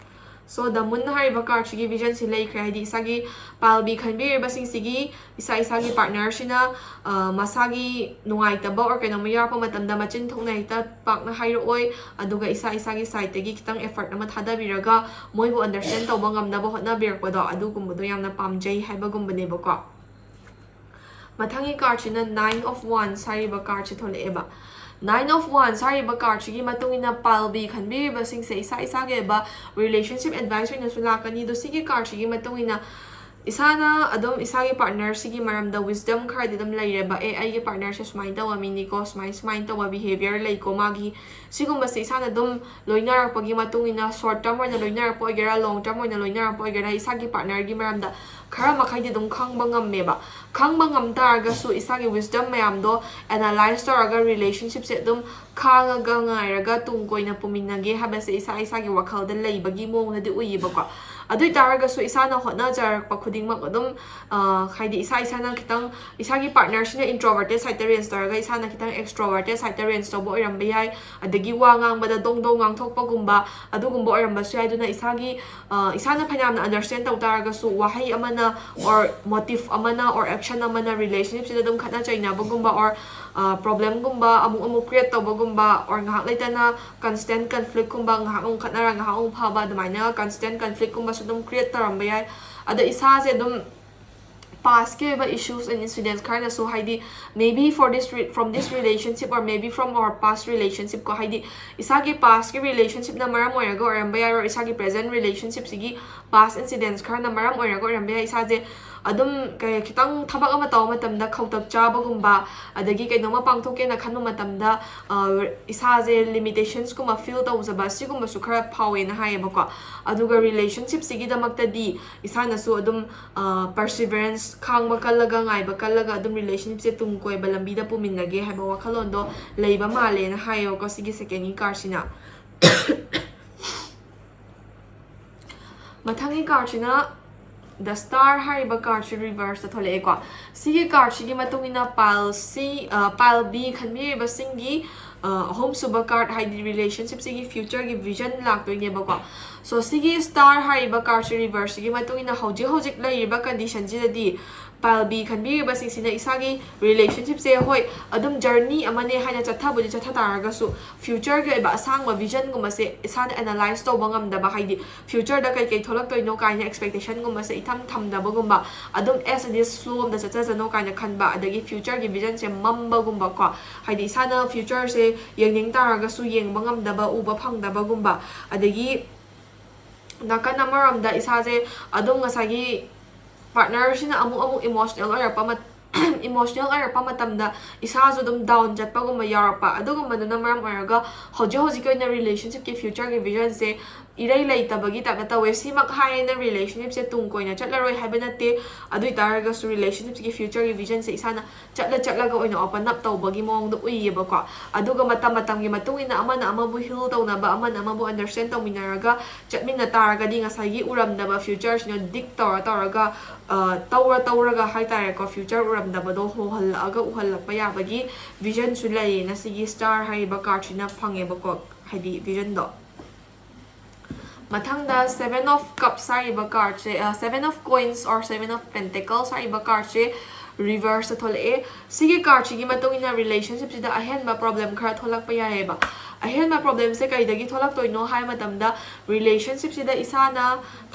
So the moon ꯍꯥꯏꯔꯤꯕ ꯀꯥꯔꯠꯁꯤꯒꯤ ꯚꯤꯖꯟꯁꯤ ꯂꯩꯈ꯭ꯔꯦ, ꯍꯥꯏꯗꯤ ꯏꯁꯥꯒꯤ ꯄꯥꯜꯕꯤ ꯈꯟꯕꯤꯔꯤꯕꯁꯤꯡꯁꯤꯒꯤ ꯏꯁꯥ ꯏꯁꯥꯒꯤ ꯄꯥꯔꯠꯅꯔꯁꯤꯅ ꯃꯁꯥꯒꯤ ꯅꯨꯡꯉꯥꯏꯇꯕ ꯑꯣꯔ ꯀꯩꯅꯣꯝꯃ ꯌꯥꯎꯔꯛꯄ ꯃꯇꯝꯗ ꯃꯆꯤꯟ ꯊꯣꯛꯅ ꯍꯦꯛꯇ ꯄꯥꯛꯅ ꯍꯥꯏꯔꯛꯑꯣꯏ꯫ ꯑꯗꯨꯒ ꯏꯁꯥ ꯏꯁꯥꯒꯤ ꯁꯥꯏꯗꯇꯒꯤ ꯈꯤꯇꯪ ꯑꯦꯐꯔꯠ ꯑꯃ ꯊꯥꯗꯕꯤꯔꯒ ꯃꯣꯏꯕꯨ ꯑꯟꯗꯔꯁ꯭ꯇꯦꯟ ꯇꯧꯕ ꯉꯝꯅꯕ ꯍꯣꯠꯅꯕꯤꯔꯛꯄꯗꯣ, ꯑꯗꯨꯒꯨꯝꯕꯗꯣ ꯌꯥꯝꯅ ꯄꯥꯝꯖꯩ ꯍꯥꯏꯕꯒꯨꯝꯕꯅꯦꯕꯀꯣ꯫ ꯃꯊꯪꯒꯤ ꯀꯥꯔꯠꯁꯤꯅ Nine of Wands ꯍꯥꯏꯔꯤꯕ ꯀꯥꯔꯠꯁꯤ ꯊꯣꯛꯂꯛꯑꯦꯕ꯫ Nine of Wands ꯍꯥꯏꯔꯤꯕ ꯀꯥꯔꯠꯁꯤꯒꯤ ꯃꯇꯨꯡ ꯏꯟꯅ ꯄꯥꯜꯕꯤ ꯈꯟꯕꯤꯔꯤꯕꯁꯤꯡꯁꯦ ꯏꯁꯥ ꯏꯁꯥꯒꯤ ꯑꯣꯏꯕ ꯔꯤꯂꯦꯁꯟꯁꯤꯞ ꯑꯦꯗꯚꯥꯏꯁ ꯑꯣꯏꯅꯁꯨ ꯂꯥꯛꯀꯅꯤ꯫ ꯑꯗꯣ ꯁꯤꯒꯤ ꯀꯥꯔꯠꯁꯤꯒꯤ ꯃꯇꯨꯡ ꯏꯟꯅ ꯏꯁꯥꯅ ꯑꯗꯨꯝ ꯏꯁꯥꯒꯤ ꯄꯥꯔꯠꯅꯔꯁꯤꯒꯤ ꯃꯔꯝꯗ wisdom ꯈꯔꯗꯤ ꯑꯗꯨꯝ ꯂꯩꯔꯦꯕ꯫ ꯑꯦ, ꯑꯩꯒꯤ ꯄꯥꯔꯠꯅꯔꯁꯦ ꯁꯨꯃꯥꯏꯅ ꯇꯧꯕ ꯃꯤꯅꯤꯀꯣ, ꯁꯨꯃꯥꯏ ꯁꯨꯃꯥꯏꯅ ꯇꯧꯕ behaviour ꯂꯩꯀꯣ ꯃꯥꯒꯤ, ꯁꯤꯒꯨꯝꯕꯁꯦ ꯏꯁꯥꯅ ꯑꯗꯨꯝ ꯂꯣꯏꯅꯔꯛꯄꯒꯤ ꯃꯇꯨꯡ ꯏꯟꯅ, short term ꯑꯣꯏꯅ ꯂꯣꯏꯅꯔꯛꯄ ꯑꯣꯏꯒꯦꯔꯥ, long term ꯑꯣꯏꯅ ꯂꯣꯏꯅꯔꯛꯄ ꯑꯣꯏꯒꯦꯔꯥ, ꯏꯁꯥꯒꯤ ꯄꯥꯔꯠꯅꯔꯒꯤ ꯃꯔꯝꯗ ꯈꯔ ꯃꯈꯩꯗꯤ ꯑꯗꯨꯝ ꯈꯪꯕ ꯉꯝꯃꯦꯕ꯫ ꯈꯪꯕ ꯉꯝ ꯇꯥꯔꯒꯁꯨ ꯏꯁꯥꯒꯤ wisdom ꯃꯌꯥꯝꯗꯣ analyse ꯇꯧꯔꯒ relationshipꯁꯦ ꯑꯗꯨꯝ ꯈꯥꯡꯉꯒ ꯉꯥꯏꯔꯒ ꯇꯨꯡ ꯀꯣꯏꯅ ꯄꯨꯃꯤꯟꯅꯒꯦ ꯍꯥꯏꯕꯁꯦ ꯏꯁꯥ ꯏꯁꯥꯒꯤ ꯋꯥꯈꯜꯗ ꯂꯩꯕꯒꯤ ꯃꯑꯣꯡꯗꯗꯤ ꯎꯏꯌꯦꯕꯀꯣ꯫ ꯑꯗꯨ ꯑꯣꯏ ꯇꯥꯔꯒꯁꯨ ꯏꯁꯥꯅ ꯍꯣꯠꯅꯖꯔꯛꯄ ꯈꯨꯗꯤꯡꯃꯛ ꯑꯗꯨꯝ, ꯑ, ꯍꯥꯏꯗꯤ ꯏꯁꯥ ꯏꯁꯥꯅ ꯈꯤꯇꯪ, ꯏꯁꯥꯒꯤ ꯄꯥꯔꯠꯅꯔꯁꯤꯅ introverted sideꯇ range ꯇꯧꯔꯒ ꯏꯁꯥꯅ ꯈꯤꯇꯪ extroverted sideꯇ range ꯇꯧꯕ ꯑꯣꯏꯔꯝꯕ ꯌꯥꯏ꯫ ꯑꯗꯒꯤ ꯋꯥ ꯉꯥꯡꯕꯗ ꯗꯣꯡ ꯗꯣꯡ ꯉꯥꯡꯊꯣꯛꯄꯒꯨꯝꯕ ꯑꯗꯨꯒꯨꯝꯕ ꯑꯣꯏꯔꯝꯕꯁꯨ ꯌꯥꯏ꯫ ꯑꯗꯨꯅ ꯏꯁꯥꯒꯤ, ꯑ, ꯏꯁꯥꯅ ꯐꯅꯌꯥꯝꯅ understand ꯇꯧ ꯇꯥꯔꯒꯁꯨ ꯋꯥꯍꯩ ꯑꯃꯅ or motive ꯑꯃꯅ or action ꯑꯃꯅ relationshipꯁꯤꯗ ꯑꯗꯨꯝ ꯈꯠꯅ ꯆꯩꯅꯕꯒꯨꯝꯕ or, ꯑ, problemꯒꯨꯝꯕ ꯑꯃꯨꯛ ꯑꯃꯨꯛ create ꯇꯧꯕꯒꯨꯝꯕ or ꯉꯥꯏꯍꯥꯛ ꯂꯩꯇꯅ constant conflictꯀꯨꯝꯕ, ꯉꯥꯏꯍꯥꯛ ꯑꯃꯨꯛ ꯈꯠꯅꯔ ꯉꯥꯏꯍꯥꯛ ꯑꯃꯨꯛ ꯐꯕ, ꯑꯗꯨꯃꯥꯏꯅ constant conflictꯀꯨꯝꯕꯁꯨ ꯑꯗꯨꯝ create ꯇꯧꯔꯝꯕ ꯌꯥꯏ꯫ ꯑꯗꯣ ꯏꯁꯥꯁꯦ ꯑꯗꯨꯝ pastꯀꯤ ꯑꯣꯏꯕ issues and incidents ꯈꯔꯅꯁꯨ, ꯍꯥꯏꯗꯤ maybe for this re- from this relationship or maybe from our past relationship ꯀꯣ, ꯍꯥꯏꯗꯤ ꯏꯁꯥꯒꯤ pastꯀꯤ relationshipꯅ ꯃꯔꯝ ꯑꯣꯏꯔꯒ ꯑꯣꯏꯔꯝꯕ ꯌꯥꯏ, or ꯏꯁꯥꯒꯤ present relationshipꯁꯤꯒꯤ past incidents ꯈꯔꯅ ꯃꯔꯝ ꯑꯣꯏꯔꯒ ꯑꯣꯏꯔꯝꯕ ꯌꯥꯏ꯫ ꯏꯁꯥꯁꯦ ꯑꯗꯨꯝ ꯀꯩ, ꯈꯤꯇꯪ ꯊꯕꯛ ꯑꯃ ꯇꯧꯕ ꯃꯇꯝꯗ ꯈꯧꯇꯛ ꯆꯥꯕꯒꯨꯝꯕ, ꯑꯗꯒꯤ ꯀꯩꯅꯣꯝꯃ ꯄꯥꯡꯊꯣꯛꯀꯦꯅ ꯈꯟꯕ ꯃꯇꯝꯗ, ꯑ, ꯏꯁꯥꯁꯦ limitationsꯀꯨꯝꯕ feel ꯇꯧꯖꯕ, ꯁꯤꯒꯨꯝꯕꯁꯨ ꯈꯔ ꯐꯥꯎꯋꯦꯅ ꯍꯥꯏꯌꯦꯕꯀꯣ꯫ ꯑꯗꯨꯒ relationshipꯁꯤꯒꯤꯗꯃꯛꯇꯗꯤ ꯏꯁꯥꯅꯁꯨ ꯑꯗꯨꯝ, ꯑ, perseverance, ꯈꯥꯡꯕ ꯀꯜꯂꯒ, ꯉꯥꯏꯕ ꯀꯜꯂꯒ ꯑꯗꯨꯝ relationshipꯁꯦ ꯇꯨꯡ ꯀꯣꯏꯕ ꯂꯝꯕꯤꯗ ꯄꯨꯃꯤꯟꯅꯒꯦ ꯍꯥꯏꯕ ꯋꯥꯈꯜꯂꯣꯟꯗꯣ ꯂꯩꯕ ꯃꯥꯜꯂꯦꯅ ꯍꯥꯏꯌꯦꯕꯀꯣ ꯁꯤꯒꯤ secondꯒꯤ cardꯁꯤꯅ꯫ ꯃꯊꯪꯒꯤ cardꯁꯤꯅ The Star ꯍꯥꯏꯔꯤꯕ cardꯁꯤ reverseꯇ ꯊꯣꯛꯂꯛꯑꯦꯀꯣ꯫ ꯁꯤꯒꯤ cardꯁꯤꯒꯤ ꯃꯇꯨꯡ ꯏꯟꯅ pile C, ꯑ, pile B ꯈꯟꯕꯤꯔꯤꯕꯁꯤꯡꯒꯤ, ꯑ, ꯑꯍꯨꯝꯁꯨꯕ card, ꯍꯥꯏꯗꯤ relationshipꯁꯤꯒꯤ futureꯒꯤ vision ꯂꯥꯛꯇꯣꯏꯅꯦꯕꯀꯣ꯫ So ꯁꯤꯒꯤ Star ꯍꯥꯏꯔꯤꯕ cardꯁꯤ reverseꯁꯤꯒꯤ ꯃꯇꯨꯡ ꯏꯟꯅ ꯍꯧꯖꯤꯛ ꯍꯧꯖꯤꯛ ꯂꯩꯔꯤꯕ conditionꯁꯤꯗꯗꯤ pile B ꯈꯟꯕꯤꯔꯤꯕꯁꯤꯡꯁꯤꯅ ꯏꯁꯥꯒꯤ relationshipꯁꯦ, ꯍꯣꯏ, ꯑꯗꯨꯝ journey ꯑꯃꯅꯦ ꯍꯥꯏꯅ ꯆꯠꯊꯕꯨꯗꯤ ꯆꯠꯊ ꯇꯥꯔꯒꯁꯨ, futureꯒꯤ ꯑꯣꯏꯕ ꯑꯁꯥꯡꯕ visionꯒꯨꯝꯕꯁꯦ ꯏꯁꯥꯅ analyse ꯇꯧꯕ ꯉꯝꯗꯕ, ꯍꯥꯏꯗꯤ futureꯗ ꯀꯩꯀꯩ ꯊꯣꯛꯂꯛꯇꯣꯏꯅꯣ ꯀꯥꯏꯅ expectationꯒꯨꯝꯕꯁꯦ ꯏꯊꯝ ꯊꯝꯗꯕꯒꯨꯝꯕ, ꯑꯗꯨꯝ as it is flow ꯑꯃꯗ ꯆꯠꯆꯁꯅꯣ ꯀꯥꯏꯅ ꯈꯟꯕ, ꯑꯗꯒꯤ futureꯒꯤ visionꯁꯦ ꯃꯝꯕꯒꯨꯝꯕꯀꯣ, ꯍꯥꯏꯗꯤ ꯏꯁꯥꯅ futureꯁꯦ ꯌꯦꯡꯅꯤꯡ ꯇꯥꯔꯒꯁꯨ ꯌꯦꯡꯕ ꯉꯝꯗꯕ, ꯎꯕ ꯐꯪꯗꯕꯒꯨꯝꯕ, ꯑꯗꯒꯤ ꯅꯥꯀꯟ ꯑꯃꯔꯣꯝꯗ ꯏꯁꯥꯁꯦ ꯑꯗꯨꯝ ꯉꯁꯥꯏꯒꯤ ꯄꯥꯔꯠꯅꯔꯁꯤꯅ ꯑꯃꯨꯛ ꯑꯃꯨꯛ ꯏꯃꯣꯁꯅꯦꯜ ꯑꯣꯏꯔꯛꯄ ꯏꯃꯣꯁꯅꯦꯜ ꯑꯣꯏꯔꯛꯄ ꯃꯇꯝꯗ ꯏꯁꯥꯁꯨ ꯑꯗꯨꯝ ꯗꯥꯎꯟ ꯆꯠꯄꯒꯨꯝꯕ ꯌꯥꯎꯔꯛꯄ, ꯑꯗꯨꯒꯨꯝꯕꯗꯨꯅ ꯃꯔꯝ ꯑꯣꯏꯔꯒ ꯍꯧꯖꯤꯛ ꯍꯧꯖꯤꯛꯀꯤ ꯑꯣꯏꯅ ꯔꯤꯂꯦꯁꯟꯁꯤꯞꯀꯤ ꯐ꯭ꯌꯨꯆꯔꯒꯤ ꯚꯤꯖꯟꯁꯦ ꯏꯔꯩ ꯂꯩꯇꯕꯒꯤ ꯇꯥꯏꯞꯇ ꯇꯧꯋꯦ꯫ ꯁꯤꯃꯛ ꯍꯥꯏꯌꯦꯅ ꯔꯤꯂꯦꯁꯟꯁꯤꯞꯁꯦ ꯇꯨꯡ ꯀꯣꯏꯅ ꯆꯠꯂꯔꯣꯏ ꯍꯥꯏꯕ ꯅꯠꯇꯦ꯫ ꯑꯗꯨ ꯑꯣꯏ ꯇꯥꯔꯒꯁꯨ ꯔꯤꯂꯦꯁꯟꯁꯤꯞꯀꯤ ꯐ꯭ꯌꯨꯆꯔꯒꯤ ꯚꯤꯖꯟꯁꯦ ꯏꯁꯥꯅ ꯆꯠꯂ ꯆꯠꯂꯒ ꯑꯣꯏꯅ ꯑꯣꯄꯟ ꯑꯞ ꯇꯧꯕꯒꯤ ꯃꯑꯣꯡꯗ ꯎꯏꯌꯦꯕꯀꯣ꯫ ꯑꯗꯨꯒ ꯃꯇꯝ ꯃꯇꯝꯒꯤ ꯃꯇꯨꯡ ꯏꯟꯅ ꯑꯃꯅ ꯑꯃꯕꯨ ꯍꯤꯜ ꯇꯧꯅꯕ, ꯑꯃꯅ ꯑꯃꯕꯨ ꯑꯟꯗꯔꯁꯇꯦꯟ ꯇꯧꯃꯤꯟꯅꯔꯒ ꯆꯠꯃꯤꯟꯅ ꯇꯥꯔꯒꯗꯤ ꯉꯁꯥꯏꯒꯤ ꯎꯔꯝꯗꯕ ꯐ꯭ꯌꯨꯆꯔꯁꯤꯅ ꯗꯤꯛ ꯇꯧꯔ ꯇꯧꯔꯒ, ꯑ, ꯇꯧꯔ ꯇꯧꯔꯒ ꯍꯥꯏꯇꯥꯔꯦꯀꯣ, ꯐ꯭ꯌꯨꯆꯔ ꯎꯔꯝꯗꯕꯗꯣ ꯍꯣꯍꯜꯂꯛꯑꯒ ꯎꯍꯜꯂꯛꯄ ꯌꯥꯕꯒꯤ ꯚꯤꯖꯟꯁꯨ ꯂꯩꯌꯦꯅ ꯁꯤꯒꯤ ꯁ꯭ꯇꯥꯔ ꯍꯥꯏꯔꯤꯕ ꯀꯥꯔꯠꯁꯤꯅ ꯐꯪꯉꯦꯕꯀꯣ, ꯍꯥꯏꯗꯤ ꯚꯤꯖꯟꯗꯣ꯫ ꯃꯊꯪꯗ Seven of Cups ꯍꯥꯏꯔꯤꯕ ꯀꯥꯔꯠꯁꯦ, Seven of Coins or Seven of Pentacles ꯍꯥꯏꯔꯤꯕ ꯀꯥꯔꯠꯁꯦ ꯔꯤꯚꯔꯁꯇ ꯊꯣꯛꯂꯛꯑꯦ꯫ ꯁꯤꯒꯤ ꯀꯥꯔꯠꯁꯤꯒꯤ ꯃꯇꯨꯡ ꯏꯟꯅ ꯔꯤꯂꯦꯁꯟꯁꯤꯞꯁꯤꯗ ꯑꯍꯦꯟꯕ ꯄ꯭ꯔꯣꯕ꯭ꯂꯦꯝ ꯈꯔ ꯊꯣꯛꯂꯛꯄ ꯌꯥꯏꯑꯕ꯫ ꯑꯍꯦꯟꯕ ꯄ꯭ꯔꯣꯕ꯭ꯂꯦꯝꯁꯦ ꯀꯩꯗꯒꯤ ꯊꯣꯛꯂꯛꯇꯣꯏꯅꯣ ꯍꯥꯏꯕ ꯃꯇꯝꯗ, ꯔꯤꯂꯦꯁꯟꯁꯤꯞꯁꯤꯗ ꯏꯁꯥꯅ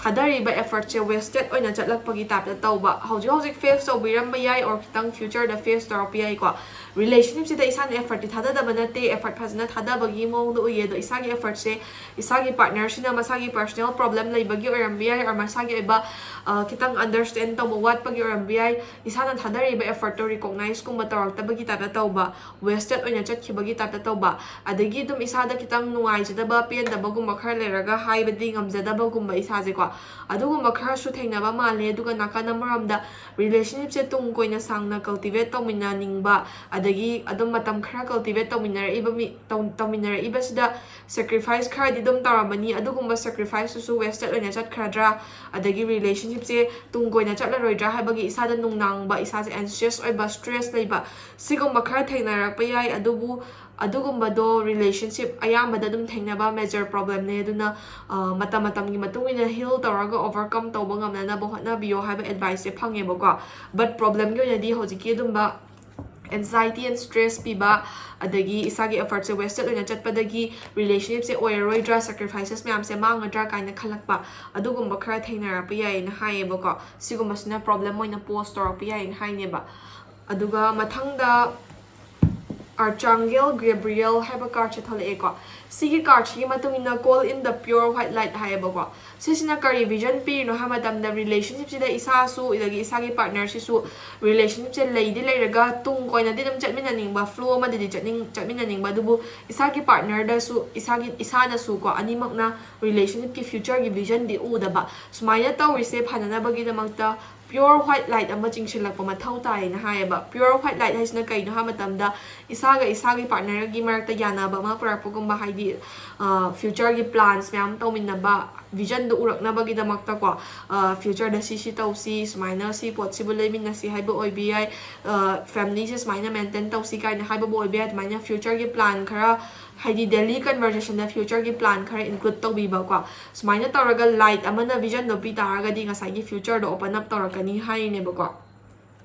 ꯊꯥꯗꯔꯤꯕ ꯑꯦꯐꯔꯠꯁꯦ ꯋꯦꯁꯇꯦꯠ ꯑꯣꯏꯅ ꯆꯠꯂꯛꯄꯒꯤ ꯇꯥꯏꯞꯇ ꯇꯧꯕ꯫ ꯍꯧꯖꯤꯛ ꯍꯧꯖꯤꯛ ꯐꯦꯁ ꯇꯧꯕꯤꯔꯝꯕ ꯌꯥꯏ, ꯑꯣꯔ ꯈꯤꯇꯪ ꯐ꯭ꯌꯨꯆꯔꯗ ꯐꯦꯁ ꯇꯧꯔꯛꯄ ꯌꯥꯏꯀꯣ꯫ ꯔꯤꯂꯦꯁꯟꯁꯤꯞꯁꯤꯗ ꯏꯁꯥꯅ ꯑꯦꯐꯔꯠꯇꯤ ꯊꯥꯗꯗꯕ ꯅꯠꯇꯦ, ꯑꯦꯐꯔꯠ ꯐꯖꯅ ꯊꯥꯗꯕꯒꯤ ꯃꯑꯣꯡꯗ ꯎꯏꯌꯦ꯫ ꯑꯗꯣ ꯏꯁꯥꯒꯤ ꯑꯦꯐꯔꯠꯁꯦ ꯏꯁꯥꯒꯤ ꯄꯥꯔꯠꯅꯔꯁꯤꯅ ꯃꯁꯥꯒꯤ ꯄꯔꯁꯣꯅꯦꯜ ꯄ꯭ꯔꯣꯕ꯭ꯂꯦꯝ ꯂꯩꯕꯒꯤ ꯑꯣꯏꯔꯝꯕ ꯌꯥꯏ, ꯑꯣꯔ ꯃꯁꯥꯒꯤ ꯑꯣꯏꯕ, ꯑ, ꯈꯤꯇꯪ ꯑꯟꯗꯔꯁꯇꯦꯟ ꯇꯧꯕ ꯋꯥꯠꯄꯒꯤ ꯑꯣꯏꯔꯝꯕ ꯌꯥꯏ꯫ ꯏꯁꯥꯅ ꯊꯥꯗꯔꯤꯕ ꯑꯦꯐꯔꯠꯇꯣ ꯔꯤꯀꯣꯛꯅꯥꯏꯁꯀꯨꯝꯕ ꯇꯧꯔꯛꯇꯕꯒꯤ ꯇꯥꯏꯞꯇ ꯇꯧꯕ, ꯋꯦꯁꯇꯦꯠ ꯑꯣꯏꯅ ꯆꯠꯈꯤꯕꯒꯤ ꯇꯥꯏꯞꯇ ꯇꯧꯕ, ꯑꯗꯒꯤ ꯑꯗꯨꯝ ꯏꯁꯥꯗ ꯈꯤꯇꯪ ꯅꯨꯡꯉꯥꯏꯖꯗꯕ, ꯄꯦꯟꯗꯕꯒꯨꯝꯕ ꯈꯔ ꯂꯩꯔꯒ ꯍꯥꯏꯕꯗꯤ ꯉꯝꯖꯗꯕꯒꯨꯝꯕ ꯏꯁꯥꯁꯦꯀꯣ, ꯑꯗꯨꯒꯨꯝꯕ ꯈꯔꯁꯨ ꯊꯦꯡꯅꯕ ꯃꯥꯜꯂꯦ꯫ ꯑꯗꯨꯒ ꯅꯥꯀꯟ ꯑꯃꯔꯣꯝꯗ ꯔꯤꯂꯦꯁꯟꯁꯤꯞꯁꯦ ꯇꯨꯡ ꯀꯣꯏꯅ ꯁꯥꯡꯅ ꯀꯜꯇꯤꯚꯦꯠ ꯇꯧꯃꯤꯟꯅꯅꯤꯡꯕ, ꯑꯗꯒꯤ ꯑꯗꯨꯝ ꯃꯇꯝ ꯈꯔ ꯀꯜꯇꯤꯚꯦꯠ ꯇꯧꯃꯤꯟꯅꯔꯛꯏꯕ ꯃꯤ-, ꯇꯧ-, ꯇꯧꯃꯤꯟꯅꯔꯛꯏꯕꯁꯤꯗ ꯁꯦꯀ꯭ꯔꯤꯐꯥꯏꯁ ꯈꯔꯗꯤ ꯑꯗꯨꯝ ꯇꯧꯔꯝꯃꯅꯤ꯫ ꯑꯗꯨꯒꯨꯝꯕ ꯁꯦꯀ꯭ꯔꯤꯐꯥꯏꯁꯇꯨꯁꯨ ꯋꯦꯁꯇꯦꯠ ꯑꯣꯏꯅ ꯆꯠꯈ꯭ꯔꯗ꯭ꯔꯥ, ꯑꯗꯒꯤ ꯔꯤꯂꯦꯁꯟꯁꯤꯞꯁꯦ ꯇꯨꯡ ꯀꯣꯏꯅ ꯆꯠꯂꯔꯣꯏꯗ꯭ꯔꯥ ꯍꯥꯏꯕꯒꯤ ꯏꯁꯥꯗ ꯅꯨꯡꯅꯥꯡꯕ, ꯏꯁꯥꯁꯦ ꯑꯦꯟꯁꯤꯌꯁ ꯑꯣꯏꯕ, ꯁ꯭ꯇ꯭ꯔꯦꯁ ꯂꯩꯕ, ꯁꯤꯒꯨꯝꯕ ꯈꯔ ꯊꯦꯡꯅꯔꯛꯄ ꯌꯥꯏ꯫ ꯑꯗꯨꯕꯨ ꯑꯗꯨꯒꯨꯝꯕꯗꯣ ꯔꯤꯂꯦꯁꯟꯁꯤꯞ ꯑꯌꯥꯝꯕꯗ ꯑꯗꯨꯝ ꯊꯦꯡꯅꯕ ꯃꯦꯖꯔ ꯄ꯭ꯔꯣꯕ꯭ꯂꯦꯝꯅꯦ꯫ ꯑꯗꯨꯅ, ꯑ, ꯃꯇꯝ ꯃꯇꯝꯒꯤ ꯃꯇꯨꯡ ꯏꯟꯅ ꯍꯤꯜ ꯇꯧꯔꯒ ꯑꯣꯚꯔꯀꯝ ꯇꯧꯕ ꯉꯝꯅꯅꯕ ꯍꯣꯠꯅꯕꯤꯌꯣ ꯍꯥꯏꯕ ꯑꯦꯗꯚꯥꯏꯁꯁꯦ ꯐꯪꯉꯦꯕꯀꯣ꯫ ꯕꯠ ꯄ꯭ꯔꯣꯕ꯭ꯂꯦꯝꯒꯤ ꯑꯣꯏꯅꯗꯤ ꯍꯧꯖꯤꯛꯀꯤ ꯑꯗꯨꯝꯕ anxiety and stress ꯄꯤꯕ, ꯑꯗꯒꯤ ꯏꯁꯥꯒꯤ ꯑꯦꯐꯔꯠꯁꯦ ꯋꯦꯁꯇꯦꯠ ꯑꯣꯏꯅ ꯆꯠꯄꯗꯒꯤ ꯔꯤꯂꯦꯁꯟꯁꯤꯞꯁꯦ ꯑꯣꯏꯔꯔꯣꯏꯗ꯭ꯔꯥ, ꯁꯦꯀ꯭ꯔꯤꯐꯥꯏꯁꯦꯁ ꯃꯌꯥꯝꯁꯦ ꯃꯥꯡꯒꯗ꯭ꯔꯥ ꯀꯥꯏꯅ ꯈꯜꯂꯛꯄ, ꯑꯗꯨꯒꯨꯝꯕ ꯈꯔ ꯊꯦꯡꯅꯔꯛꯄ ꯌꯥꯏꯌꯦꯅ ꯍꯥꯏꯌꯦꯕꯀꯣ꯫ ꯁꯤꯒꯨꯝꯕꯁꯤꯅ ꯄ꯭ꯔꯣꯕ꯭ꯂꯦꯝ ꯑꯣꯏꯅ ꯄꯣꯁ ꯇꯧꯔꯛꯄ ꯌꯥꯏꯌꯦꯅ ꯍꯥꯏꯅꯦꯕ꯫ ꯑꯗꯨꯒ ꯃꯊꯪꯗ Archangel Gabriel ꯍꯥꯏꯕ ꯀꯥꯔꯠꯁꯦ ꯊꯣꯛꯂꯛꯑꯦꯀꯣ꯫ ꯁꯤꯒꯤ ꯀꯥꯔꯠꯁꯤꯒꯤ ꯃꯇꯨꯡ ꯏꯟꯅ call in the pure white light ꯍꯥꯏꯌꯦꯕꯀꯣ꯫ ꯁꯤꯁꯤꯅ ꯀꯔꯤ ꯚꯤꯖꯟ ꯄꯤꯔꯤꯅꯣ ꯍꯥꯏꯕ ꯃꯇꯝꯗ, ꯔꯤꯂꯦꯁꯟꯁꯤꯞꯁꯤꯗ ꯏꯁꯥꯁꯨ ꯑꯗꯒꯤ ꯏꯁꯥꯒꯤ ꯄꯥꯔꯠꯅꯔꯁꯤꯁꯨ ꯔꯤꯂꯦꯁꯟꯁꯤꯞꯁꯦ ꯂꯩꯗꯤ ꯂꯩꯔꯒ ꯇꯨꯡ ꯀꯣꯏꯅꯗꯤ ꯑꯗꯨꯝ ꯆꯠꯃꯤꯟꯅꯅꯤꯡꯕ, ꯐ꯭ꯂꯣ ꯑꯃꯗꯗꯤ ꯆꯠꯅꯤꯡ ꯆꯠꯃꯤꯟꯅꯅꯤꯡꯕ, ꯑꯗꯨꯕꯨ ꯏꯁꯥꯒꯤ ꯄꯥꯔꯠꯅꯔꯗꯁꯨ, ꯏꯁꯥꯒꯤ ꯏꯁꯥꯅꯁꯨ ꯀꯣ, ꯑꯅꯤꯃꯛꯅ ꯔꯤꯂꯦꯁꯟꯁꯤꯞꯀꯤ ꯐ꯭ꯌꯨꯆꯔꯒꯤ ꯚꯤꯖꯟꯗꯤ ꯎꯗꯕ꯫ ꯁꯨꯃꯥꯏꯅ ꯇꯧꯔꯤꯁꯦ ꯐꯅꯅꯕꯒꯤꯗꯃꯛꯇ pure white light ꯑꯃ ꯆꯤꯡꯁꯤꯜꯂꯛꯄ ꯃꯊꯧ ꯇꯥꯏꯌꯦꯅ ꯍꯥꯏꯌꯦꯕ꯫ Pure white light ꯍꯥꯏꯁꯤꯅ ꯀꯩꯅꯣ ꯍꯥꯏꯕ ꯃꯇꯝꯗ, ꯏꯁꯥꯒ ꯏꯁꯥꯒꯤ ꯄꯥꯔꯠꯅꯔꯒꯤ ꯃꯔꯛꯇ ꯌꯥꯅꯕ ꯑꯃ ꯄꯨꯔꯛꯄꯒꯨꯝꯕ, ꯍꯥꯏꯗꯤ ꯐ꯭ꯌꯨꯆꯔꯒꯤ ꯄ꯭ꯂꯥꯟꯁ ꯃꯌꯥꯝ ꯇꯧꯃꯤꯟꯅꯕ, ꯚꯤꯖꯟꯗꯣ ꯎꯔꯛꯅꯕꯒꯤꯗꯃꯛꯇꯀꯣ, ꯐ꯭ꯌꯨꯆꯔꯗ ꯁꯤ ꯁꯤ ꯇꯧꯁꯤ, ꯁꯨꯃꯥꯏꯅ ꯁꯤ ꯄꯣꯠꯁꯤꯕꯨ ꯂꯩꯃꯤꯟꯅꯁꯤ ꯍꯥꯏꯕ ꯑꯣꯏꯕ ꯌꯥꯏ, ꯐꯦꯃꯤꯂꯤꯁꯦ ꯁꯨꯃꯥꯏꯅ ꯃꯦꯟꯇꯦꯟ ꯇꯧꯁꯤ ꯀꯥꯏꯅ ꯍꯥꯏꯕꯕꯨ ꯑꯣꯏꯕ ꯌꯥꯏ꯫ ꯑꯗꯨꯃꯥꯏꯅ ꯐ꯭ꯌꯨꯆꯔꯒꯤ ꯄ꯭ꯂꯥꯟ ꯈꯔ, ꯍꯥꯏꯗꯤ ꯗꯦꯂꯤ ꯀꯟꯚꯔꯖꯦꯁꯟꯗ ꯐ꯭ꯌꯨꯆꯔꯒꯤ ꯄ꯭ꯂꯥꯟ ꯈꯔ ꯏꯟꯀ꯭ꯂꯨꯗ ꯇꯧꯕꯤꯕꯀꯣ꯫ ꯁꯨꯃꯥꯏꯅ ꯇꯧꯔꯒ ꯂꯥꯏꯠ ꯑꯃꯅ ꯚꯤꯖꯟꯗꯣ ꯄꯤ ꯇꯥꯔꯒꯗꯤ ꯉꯁꯥꯏꯒꯤ ꯐ꯭ꯌꯨꯆꯔꯗꯣ ꯑꯣꯄꯟ ꯑꯞ ꯇꯧꯔꯛꯀꯅꯤ ꯍꯥꯏꯔꯤꯅꯦꯕꯀꯣ꯫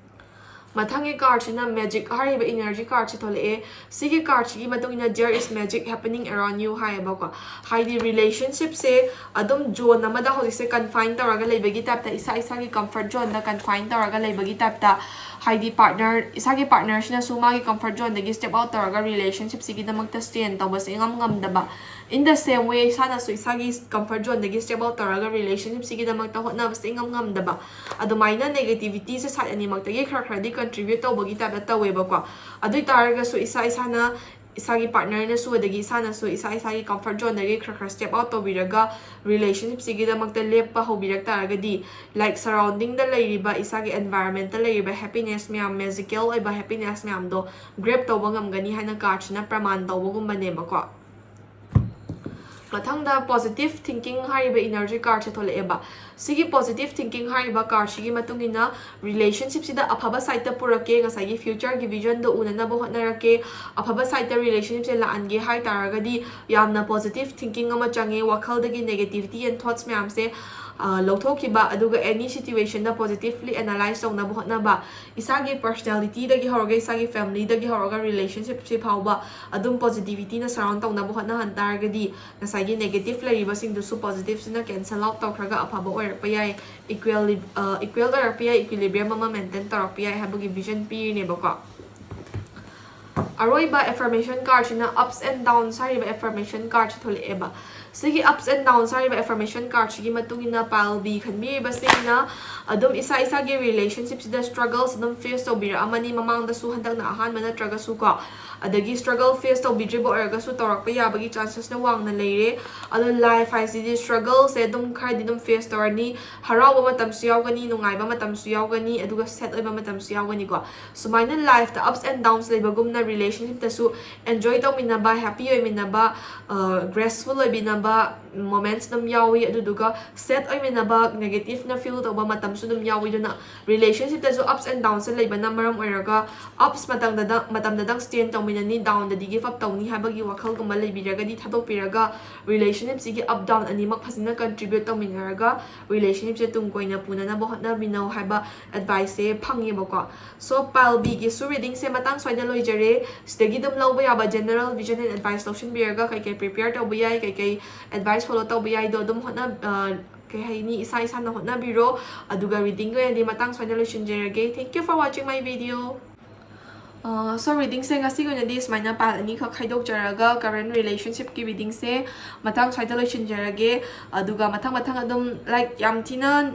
ꯃꯊꯪꯒꯤ ꯀꯥꯔꯠꯁꯤꯅ ꯃꯦꯖꯤꯛ ꯍꯥꯏꯔꯤꯕ ꯏꯅꯔꯖꯤ ꯀꯥꯔꯠꯁꯦ ꯊꯣꯛꯂꯛꯑꯦ꯫ ꯁꯤꯒꯤ ꯀꯥꯔꯠꯁꯤꯒꯤ ꯃꯇꯨꯡ ꯏꯟꯅ there is magic happening around you ꯍꯥꯏꯌꯦꯕꯀꯣ꯫ ꯍꯥꯏꯗꯤ ꯔꯤꯂꯦꯁꯟꯁꯤꯞꯁꯦ ꯑꯗꯨꯝ ꯖꯣꯟ ꯑꯃꯗ ꯍꯧꯖꯤꯛꯁꯦ ꯀꯟꯐꯥꯏꯟ ꯇꯧꯔꯒ ꯂꯩꯕꯒꯤ ꯇꯥꯏꯞꯇ, ꯏꯁꯥ ꯏꯁꯥꯒꯤ ꯀꯝꯐꯔꯠ ꯖꯣꯟꯗ ꯀꯟꯐꯥꯏꯟ ꯇꯧꯔꯒ ꯂꯩꯕꯒꯤ ꯇꯥꯏꯞꯇ, ꯍꯥꯏꯗꯤ ꯄꯥꯔꯠꯅꯔ, ꯏꯁꯥꯒꯤ ꯄꯥꯔꯠꯅꯔꯁꯤꯅꯁꯨ ꯃꯥꯒꯤ ꯀꯝꯐꯔꯠ ꯖꯣꯟꯗꯒꯤ ꯁ꯭ꯇꯦꯞ ꯑꯥꯎꯠ ꯇꯧꯔꯒ ꯔꯤꯂꯦꯁꯟꯁꯤꯞꯁꯤꯒꯤꯗꯃꯛꯇ ꯁ꯭ꯇꯦꯟ ꯇꯧꯕꯁꯦ ꯏꯉꯝ ꯉꯝꯗꯕ꯫ In the same way, ꯏꯁꯥꯅꯁꯨ ꯏꯁꯥꯒꯤ ꯀꯝꯐꯔꯠ ꯖꯣꯟꯗꯒꯤ ꯁ꯭ꯇꯦꯞ ꯑꯥꯎꯠ ꯇꯧꯔꯒ ꯔꯤꯂꯦꯁꯟꯁꯤꯞꯁꯤꯒꯤꯗꯃꯛꯇ ꯍꯣꯠꯅꯕꯁꯦ ꯏꯉꯝ ꯉꯝꯗꯕ꯫ ꯑꯗꯨꯃꯥꯏꯅ ꯅꯦꯒꯦꯇꯤꯚꯤꯇꯤꯁꯦ ꯁꯥꯏꯠ ꯑꯅꯤꯃꯛꯇꯒꯤ ꯈꯔ ꯈꯔꯗꯤ ꯀꯟꯇ꯭ꯔꯤꯕ꯭ꯌꯨꯠ ꯇꯧꯕꯒꯤ ꯇꯥꯏꯞꯇ ꯇꯧꯋꯦꯕꯀꯣ꯫ ꯑꯗꯨ ꯑꯣꯏ ꯇꯥꯔꯒꯁꯨ ꯏꯁꯥ ꯏꯁꯥꯅ, ꯏꯁꯥꯒꯤ ꯄꯥꯔꯠꯅꯔꯅꯁꯨ ꯑꯗꯒꯤ ꯏꯁꯥꯅꯁꯨ ꯏꯁꯥ ꯏꯁꯥꯒꯤ ꯀꯝꯐꯔꯠ ꯖꯣꯟꯗꯒꯤ ꯈꯔ ꯈꯔ ꯁ꯭ꯇꯦꯞ ꯑꯥꯎꯠ ꯇꯧꯕꯤꯔꯒ ꯔꯤꯂꯦꯁꯟꯁꯤꯞꯁꯤꯒꯤꯗꯃꯛꯇ ꯂꯦꯞꯄ ꯍꯧꯕꯤꯔꯛ ꯇꯥꯔꯒꯗꯤ, ꯂꯥꯏꯛ ꯁꯔꯥꯎꯟꯗꯤꯡꯗ ꯂꯩꯔꯤꯕ, ꯏꯁꯥꯒꯤ ꯑꯦꯟꯚꯥꯏꯔꯟꯃꯦꯟꯇ ꯂꯩꯔꯤꯕ ꯍꯦꯄꯤꯅꯦꯁ ꯃꯌꯥꯝ, ꯃꯦꯖꯤꯀꯦꯜ ꯑꯣꯏꯕ ꯍꯦꯄꯤꯅꯦꯁ ꯃꯌꯥꯝꯗꯣ ꯒ꯭ꯔꯦꯞ ꯇꯧꯕ ꯉꯝꯒꯅꯤ ꯍꯥꯏꯅ ꯀꯥꯔꯠꯁꯤꯅ ꯄ꯭ꯔꯃꯥꯟ ꯇꯧꯕꯒꯨꯝꯕꯅꯦꯕꯀꯣ꯫ ꯃꯊꯪꯗ ꯄꯣꯖꯤꯇꯤꯚ ꯊꯤꯡꯀꯤꯡ ꯍꯥꯏꯔꯤꯕ ꯏꯅꯔꯖꯤ ꯀꯥꯔꯠꯁꯦ ꯊꯣꯛꯂꯛꯑꯦꯕ꯫ ꯁꯤꯒꯤ ꯄꯣꯖꯤꯇꯤꯚ ꯊꯤꯡꯀꯤꯡ ꯍꯥꯏꯔꯤꯕ ꯀꯥꯔꯠꯁꯤꯒꯤ ꯃꯇꯨꯡ ꯏꯟꯅ ꯔꯤꯂꯦꯁꯟꯁꯤꯞꯁꯤꯗ ꯑꯐꯕ ꯁꯥꯏꯠꯇ ꯄꯨꯔꯛꯀꯦ, ꯉꯁꯥꯏꯒꯤ ꯐ꯭ꯌꯨꯆꯔꯒꯤ ꯚꯤꯖꯟꯗꯣ ꯎꯅꯅꯕ ꯍꯣꯠꯅꯔꯛꯀꯦ, ꯑꯐꯕ ꯁꯥꯏꯠꯇ ꯔꯤꯂꯦꯁꯟꯁꯤꯞꯁꯦ ꯂꯥꯛꯍꯟꯒꯦ ꯍꯥꯏ ꯇꯥꯔꯒꯗꯤ ꯌꯥꯝꯅ ꯄꯣꯖꯤꯇꯤꯚ ꯊꯤꯡꯀꯤꯡ ꯑꯃ ꯆꯪꯉꯦ꯫ ꯋꯥꯈꯜꯗꯒꯤ ꯅꯦꯒꯦꯇꯤꯚꯤꯇꯤ ꯑꯦꯟ ꯊꯣꯠꯁ ꯃꯌꯥꯝꯁꯦ, ꯑ, ꯂꯧꯊꯣꯛꯈꯤꯕ, ꯑꯗꯨꯒ ꯑꯦꯅꯤ ꯁꯤꯆꯨꯋꯦꯁꯟꯗ ꯄꯣꯖꯤꯇꯤꯚꯂꯤ ꯑꯦꯅꯥꯂꯥꯏꯁ ꯇꯧꯅꯕ ꯍꯣꯠꯅꯕ, ꯏꯁꯥꯒꯤ ꯄꯔꯁꯅꯦꯂꯤꯇꯤꯗꯒꯤ ꯍꯧꯔꯒ, ꯏꯁꯥꯒꯤ ꯐꯦꯃꯤꯂꯤꯗꯒꯤ ꯍꯧꯔꯒ ꯔꯤꯂꯦꯁꯟꯁꯤꯞꯁꯤ ꯐꯥꯎꯕ ꯑꯗꯨꯝ ꯄꯣꯖꯤꯇꯤꯚꯤꯇꯤꯅ ꯁꯔꯥꯎꯟ ꯇꯧꯅꯕ ꯍꯣꯠꯅꯍꯟ ꯇꯥꯔꯒꯗꯤ, ꯉꯁꯥꯏꯒꯤ ꯅꯦꯒꯦꯇꯤꯚ ꯂꯩꯔꯤꯕꯁꯤꯡꯗꯨꯁꯨ ꯄꯣꯖꯤꯇꯤꯚꯁꯤꯅ ꯀꯦꯟꯁꯦꯜ ꯑꯥꯎꯠ ꯇꯧꯈ꯭ꯔꯒ ꯑꯐꯕ ꯑꯣꯏꯔꯛꯄ ꯌꯥꯏ, ꯏꯀ꯭ꯋꯦꯜ, ꯏꯀ꯭ꯋꯦꯜ ꯑꯣꯏꯔꯛꯄ ꯌꯥꯏ, ꯏꯀ꯭ꯋꯤꯂꯤꯕ꯭ꯔꯤꯌꯝ ꯑꯃ ꯃꯦꯟꯇꯦꯟ ꯇꯧꯔꯛꯄ ꯌꯥꯏ ꯍꯥꯏꯕꯒꯤ ꯚꯤꯖꯟ ꯄꯤꯔꯤꯅꯦꯕꯀꯣ꯫ ꯑꯔꯣꯏꯕ affirmation cardꯁꯤꯅ ups and downs ꯍꯥꯏꯔꯤꯕ affirmation cardꯁꯤ ꯊꯣꯛꯂꯛꯑꯦꯕ꯫ ꯁꯤꯒꯤ ups and downs ꯍꯥꯏꯔꯤꯕ affirmation cardꯁꯤꯒꯤ ꯃꯇꯨꯡ ꯏꯟꯅ pile B ꯈꯟꯕꯤꯔꯤꯕꯁꯤꯡꯅ ꯑꯗꯨꯝ ꯏꯁꯥ ꯏꯁꯥꯒꯤ relationshipꯁꯤꯗ struggles ꯑꯗꯨꯝ face ꯇꯧꯕꯤꯔꯛꯑꯃꯅꯤ, ꯃꯃꯥꯡꯗꯁꯨ, ꯍꯟꯗꯛꯅ ꯑꯍꯥꯟꯕ ꯅꯠꯇ꯭ꯔꯒꯁꯨ ꯀꯣ꯫ ꯑꯗꯒꯤ struggle face ꯇꯧꯕꯤꯗ꯭ꯔꯤꯕ ꯑꯣꯏꯔꯒꯁꯨ ꯇꯧꯔꯛꯄ ꯌꯥꯕꯒꯤ chancesꯅ ꯋꯥꯡꯅ ꯂꯩꯔꯦ꯫ ꯑꯗꯣ life ꯍꯥꯏꯁꯤꯗꯤ struggleꯁꯦ ꯑꯗꯨꯝ ꯈꯔꯗꯤ ꯑꯗꯨꯝ face ꯇꯧꯔꯅꯤ꯫ ꯍꯔꯥꯎꯕ ꯃꯇꯝꯁꯨ ꯌꯥꯎꯒꯅꯤ, ꯅꯨꯡꯉꯥꯏꯕ ꯃꯇꯝꯁꯨ ꯌꯥꯎꯒꯅꯤ, ꯑꯗꯨꯒ sad ꯑꯣꯏꯕ ꯃꯇꯝꯁꯨ ꯌꯥꯎꯒꯅꯤꯀꯣ꯫ ꯁꯨꯃꯥꯏꯅ lifeꯇ ups and downs ꯂꯩꯕꯒꯨꯝꯅ relationshipꯇꯁꯨ enjoy ꯇꯧꯃꯤꯟꯅꯕ, happy ꯑꯣꯏꯃꯤꯟꯅꯕ, graceful ꯑꯣꯏꯃꯤꯟꯅꯕ moments ꯑꯗꯨꯝ ꯌꯥꯎꯏ꯫ ꯑꯗꯨꯗꯨꯒ sad ꯑꯣꯏꯃꯤꯟꯅꯕ, negativeꯅ feel ꯇꯧꯕ ꯃꯇꯝꯁꯨ ꯑꯗꯨꯝ ꯌꯥꯎꯏ꯫ ꯑꯗꯨꯅ relationshipꯇꯁꯨ ups and downsꯁꯦ ꯂꯩꯕꯅ ꯃꯔꯝ ꯑꯣꯏꯔꯒ ups ꯃꯇꯝꯗꯗ ꯃꯇꯝꯗꯗꯪ stand ꯇꯧꯃꯤꯟꯅꯅꯤ, downꯗꯗꯤ give up ꯇꯧꯅꯤ ꯍꯥꯏꯕꯒꯤ ꯋꯥꯈꯜꯒꯨꯝꯕ ꯂꯩꯕꯤꯔꯒꯗꯤ ꯊꯥꯗꯣꯛꯄꯤꯔꯒ relationshipꯁꯤꯒꯤ up down ꯑꯅꯤꯃꯛ ꯐꯖꯅ contribute ꯇꯧꯃꯤꯟꯅꯔꯒ relationshipꯁꯦ ꯇꯨꯡ ꯀꯣꯏꯅ ꯄꯨꯅꯅꯕ ꯍꯣꯠꯅꯃꯤꯟꯅꯧ ꯍꯥꯏꯕ adviceꯁꯦ ꯐꯪꯉꯦꯕꯀꯣ꯫ So pile Bꯒꯤꯁꯨ readingꯁꯦ ꯃꯇꯥꯡ ꯁ꯭ꯋꯥꯏꯗ ꯂꯣꯏꯖꯔꯦ꯫ ꯁꯤꯗꯒꯤ ꯑꯗꯨꯝ ꯂꯧꯕ ꯌꯥꯕ general vision and advice ꯂꯧꯁꯤꯟꯕꯤꯔꯒ ꯀꯩꯀꯩ prepare ꯇꯧꯕ ꯌꯥꯏ, ꯀꯩꯀꯩ advice follow ꯇꯧꯕ ꯌꯥꯏꯗꯣ ꯑꯗꯨꯝ ꯍꯣꯠꯅ ꯑ, ꯀꯩ ꯍꯥꯏꯅꯤ, ꯏꯁꯥ ꯏꯁꯥꯅ ꯍꯣꯠꯅꯕꯤꯔꯣ꯫ ꯑꯗꯨꯒ readingꯒꯤ ꯑꯣꯏꯅꯗꯤ ꯃꯇꯥꯡ ꯁ꯭ꯋꯥꯏꯗ ꯂꯣꯏꯁꯤꯟꯖꯔꯒꯦ꯫ Thank you for watching my video. ꯑ, so readingꯁꯦ ꯉꯁꯤꯒꯤ ꯑꯣꯏꯅꯗꯤ ꯁꯨꯃꯥꯏꯅ pile ꯑꯅꯤꯈꯛ ꯈꯥꯏꯗꯣꯛꯆꯔꯒ current relationshipꯀꯤ readingꯁꯦ ꯃꯇꯥꯡ ꯁ꯭ꯋꯥꯏꯗ ꯂꯣꯏꯁꯤꯟꯖꯔꯒꯦ꯫ ꯑꯗꯨꯒ ꯃꯊꯪ ꯃꯊꯪ ꯑꯗꯨꯝ, like, ꯌꯥꯝ ꯊꯤꯅ,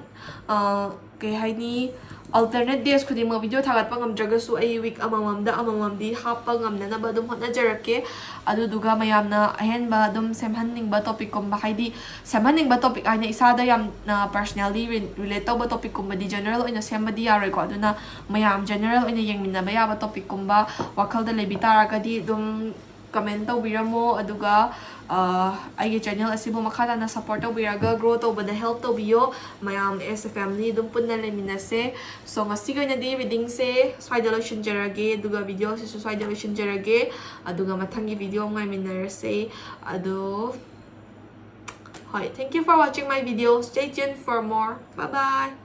ꯑ, ꯀꯩ ꯍꯥꯏꯅꯤ, alternate days ꯈꯨꯗꯤꯡꯃꯛ video ꯊꯥꯒꯠꯄ ꯉꯝꯗ꯭ꯔꯒꯁꯨ ꯑꯩ week ꯑꯃꯃꯝꯗ ꯑꯃꯃꯝꯗꯤ ꯍꯥꯞꯄ ꯉꯝꯅꯅꯕ ꯑꯗꯨꯝ ꯍꯣꯠꯅꯖꯔꯛꯀꯦ꯫ ꯑꯗꯨꯗꯨꯒ ꯃꯌꯥꯝꯅ ꯑꯍꯦꯟꯕ ꯑꯗꯨꯝ ꯁꯦꯝꯍꯟꯅꯤꯡꯕ topicꯀꯨꯝꯕ, ꯍꯥꯏꯗꯤ ꯁꯦꯝꯍꯟꯅꯤꯡꯕ topic ꯍꯥꯏꯅ ꯏꯁꯥꯗ ꯌꯥꯝꯅ personally re-, relate ꯇꯧꯕ topicꯀꯨꯝꯕꯗꯤ general ꯑꯣꯏꯅ ꯁꯦꯝꯕꯗꯤ ꯌꯥꯔꯣꯏꯀꯣ꯫ ꯑꯗꯨꯅ ꯃꯌꯥꯝ general ꯑꯣꯏꯅ ꯌꯦꯡꯃꯤꯟꯅꯕ ꯌꯥꯕ topicꯀꯨꯝꯕ ꯋꯥꯈꯜꯗ ꯂꯩꯕꯤ ꯇꯥꯔꯒꯗꯤ ꯑꯗꯨꯝ comment ꯇꯧꯕꯤꯔꯝꯃꯣ꯫ ꯑꯗꯨꯒ, ꯑ, ꯑꯩꯒꯤ channel ꯑꯁꯤꯕꯨ ꯃꯈꯥ ꯇꯥꯅ support ꯇꯧꯕꯤꯔꯒ grow ꯇꯧꯕꯗ help ꯇꯧꯕꯤꯌꯣ꯫ ꯃꯌꯥꯝ as a family ꯑꯗꯨꯝ ꯄꯨꯟꯅ ꯂꯩꯃꯤꯟꯅꯁꯦ꯫ So ꯉꯁꯤꯒꯤ ꯑꯣꯏꯅꯗꯤ readingꯁꯦ ꯁ꯭ꯋꯥꯏꯗ ꯂꯣꯏꯁꯤꯟꯖꯔꯒꯦ, ꯑꯗꯨꯒ videoꯁꯤꯁꯨ ꯁ꯭ꯋꯥꯏꯗ ꯂꯣꯏꯁꯤꯟꯖꯔꯒꯦ꯫ ꯑꯗꯨꯒ ꯃꯊꯪꯒꯤ video ꯑꯃ ꯉꯥꯏꯃꯤꯟꯅꯔꯁꯦ꯫ ꯑꯗꯣ, ꯍꯣꯏ, thank you for watching my video. Stay tuned for more. Bye bye.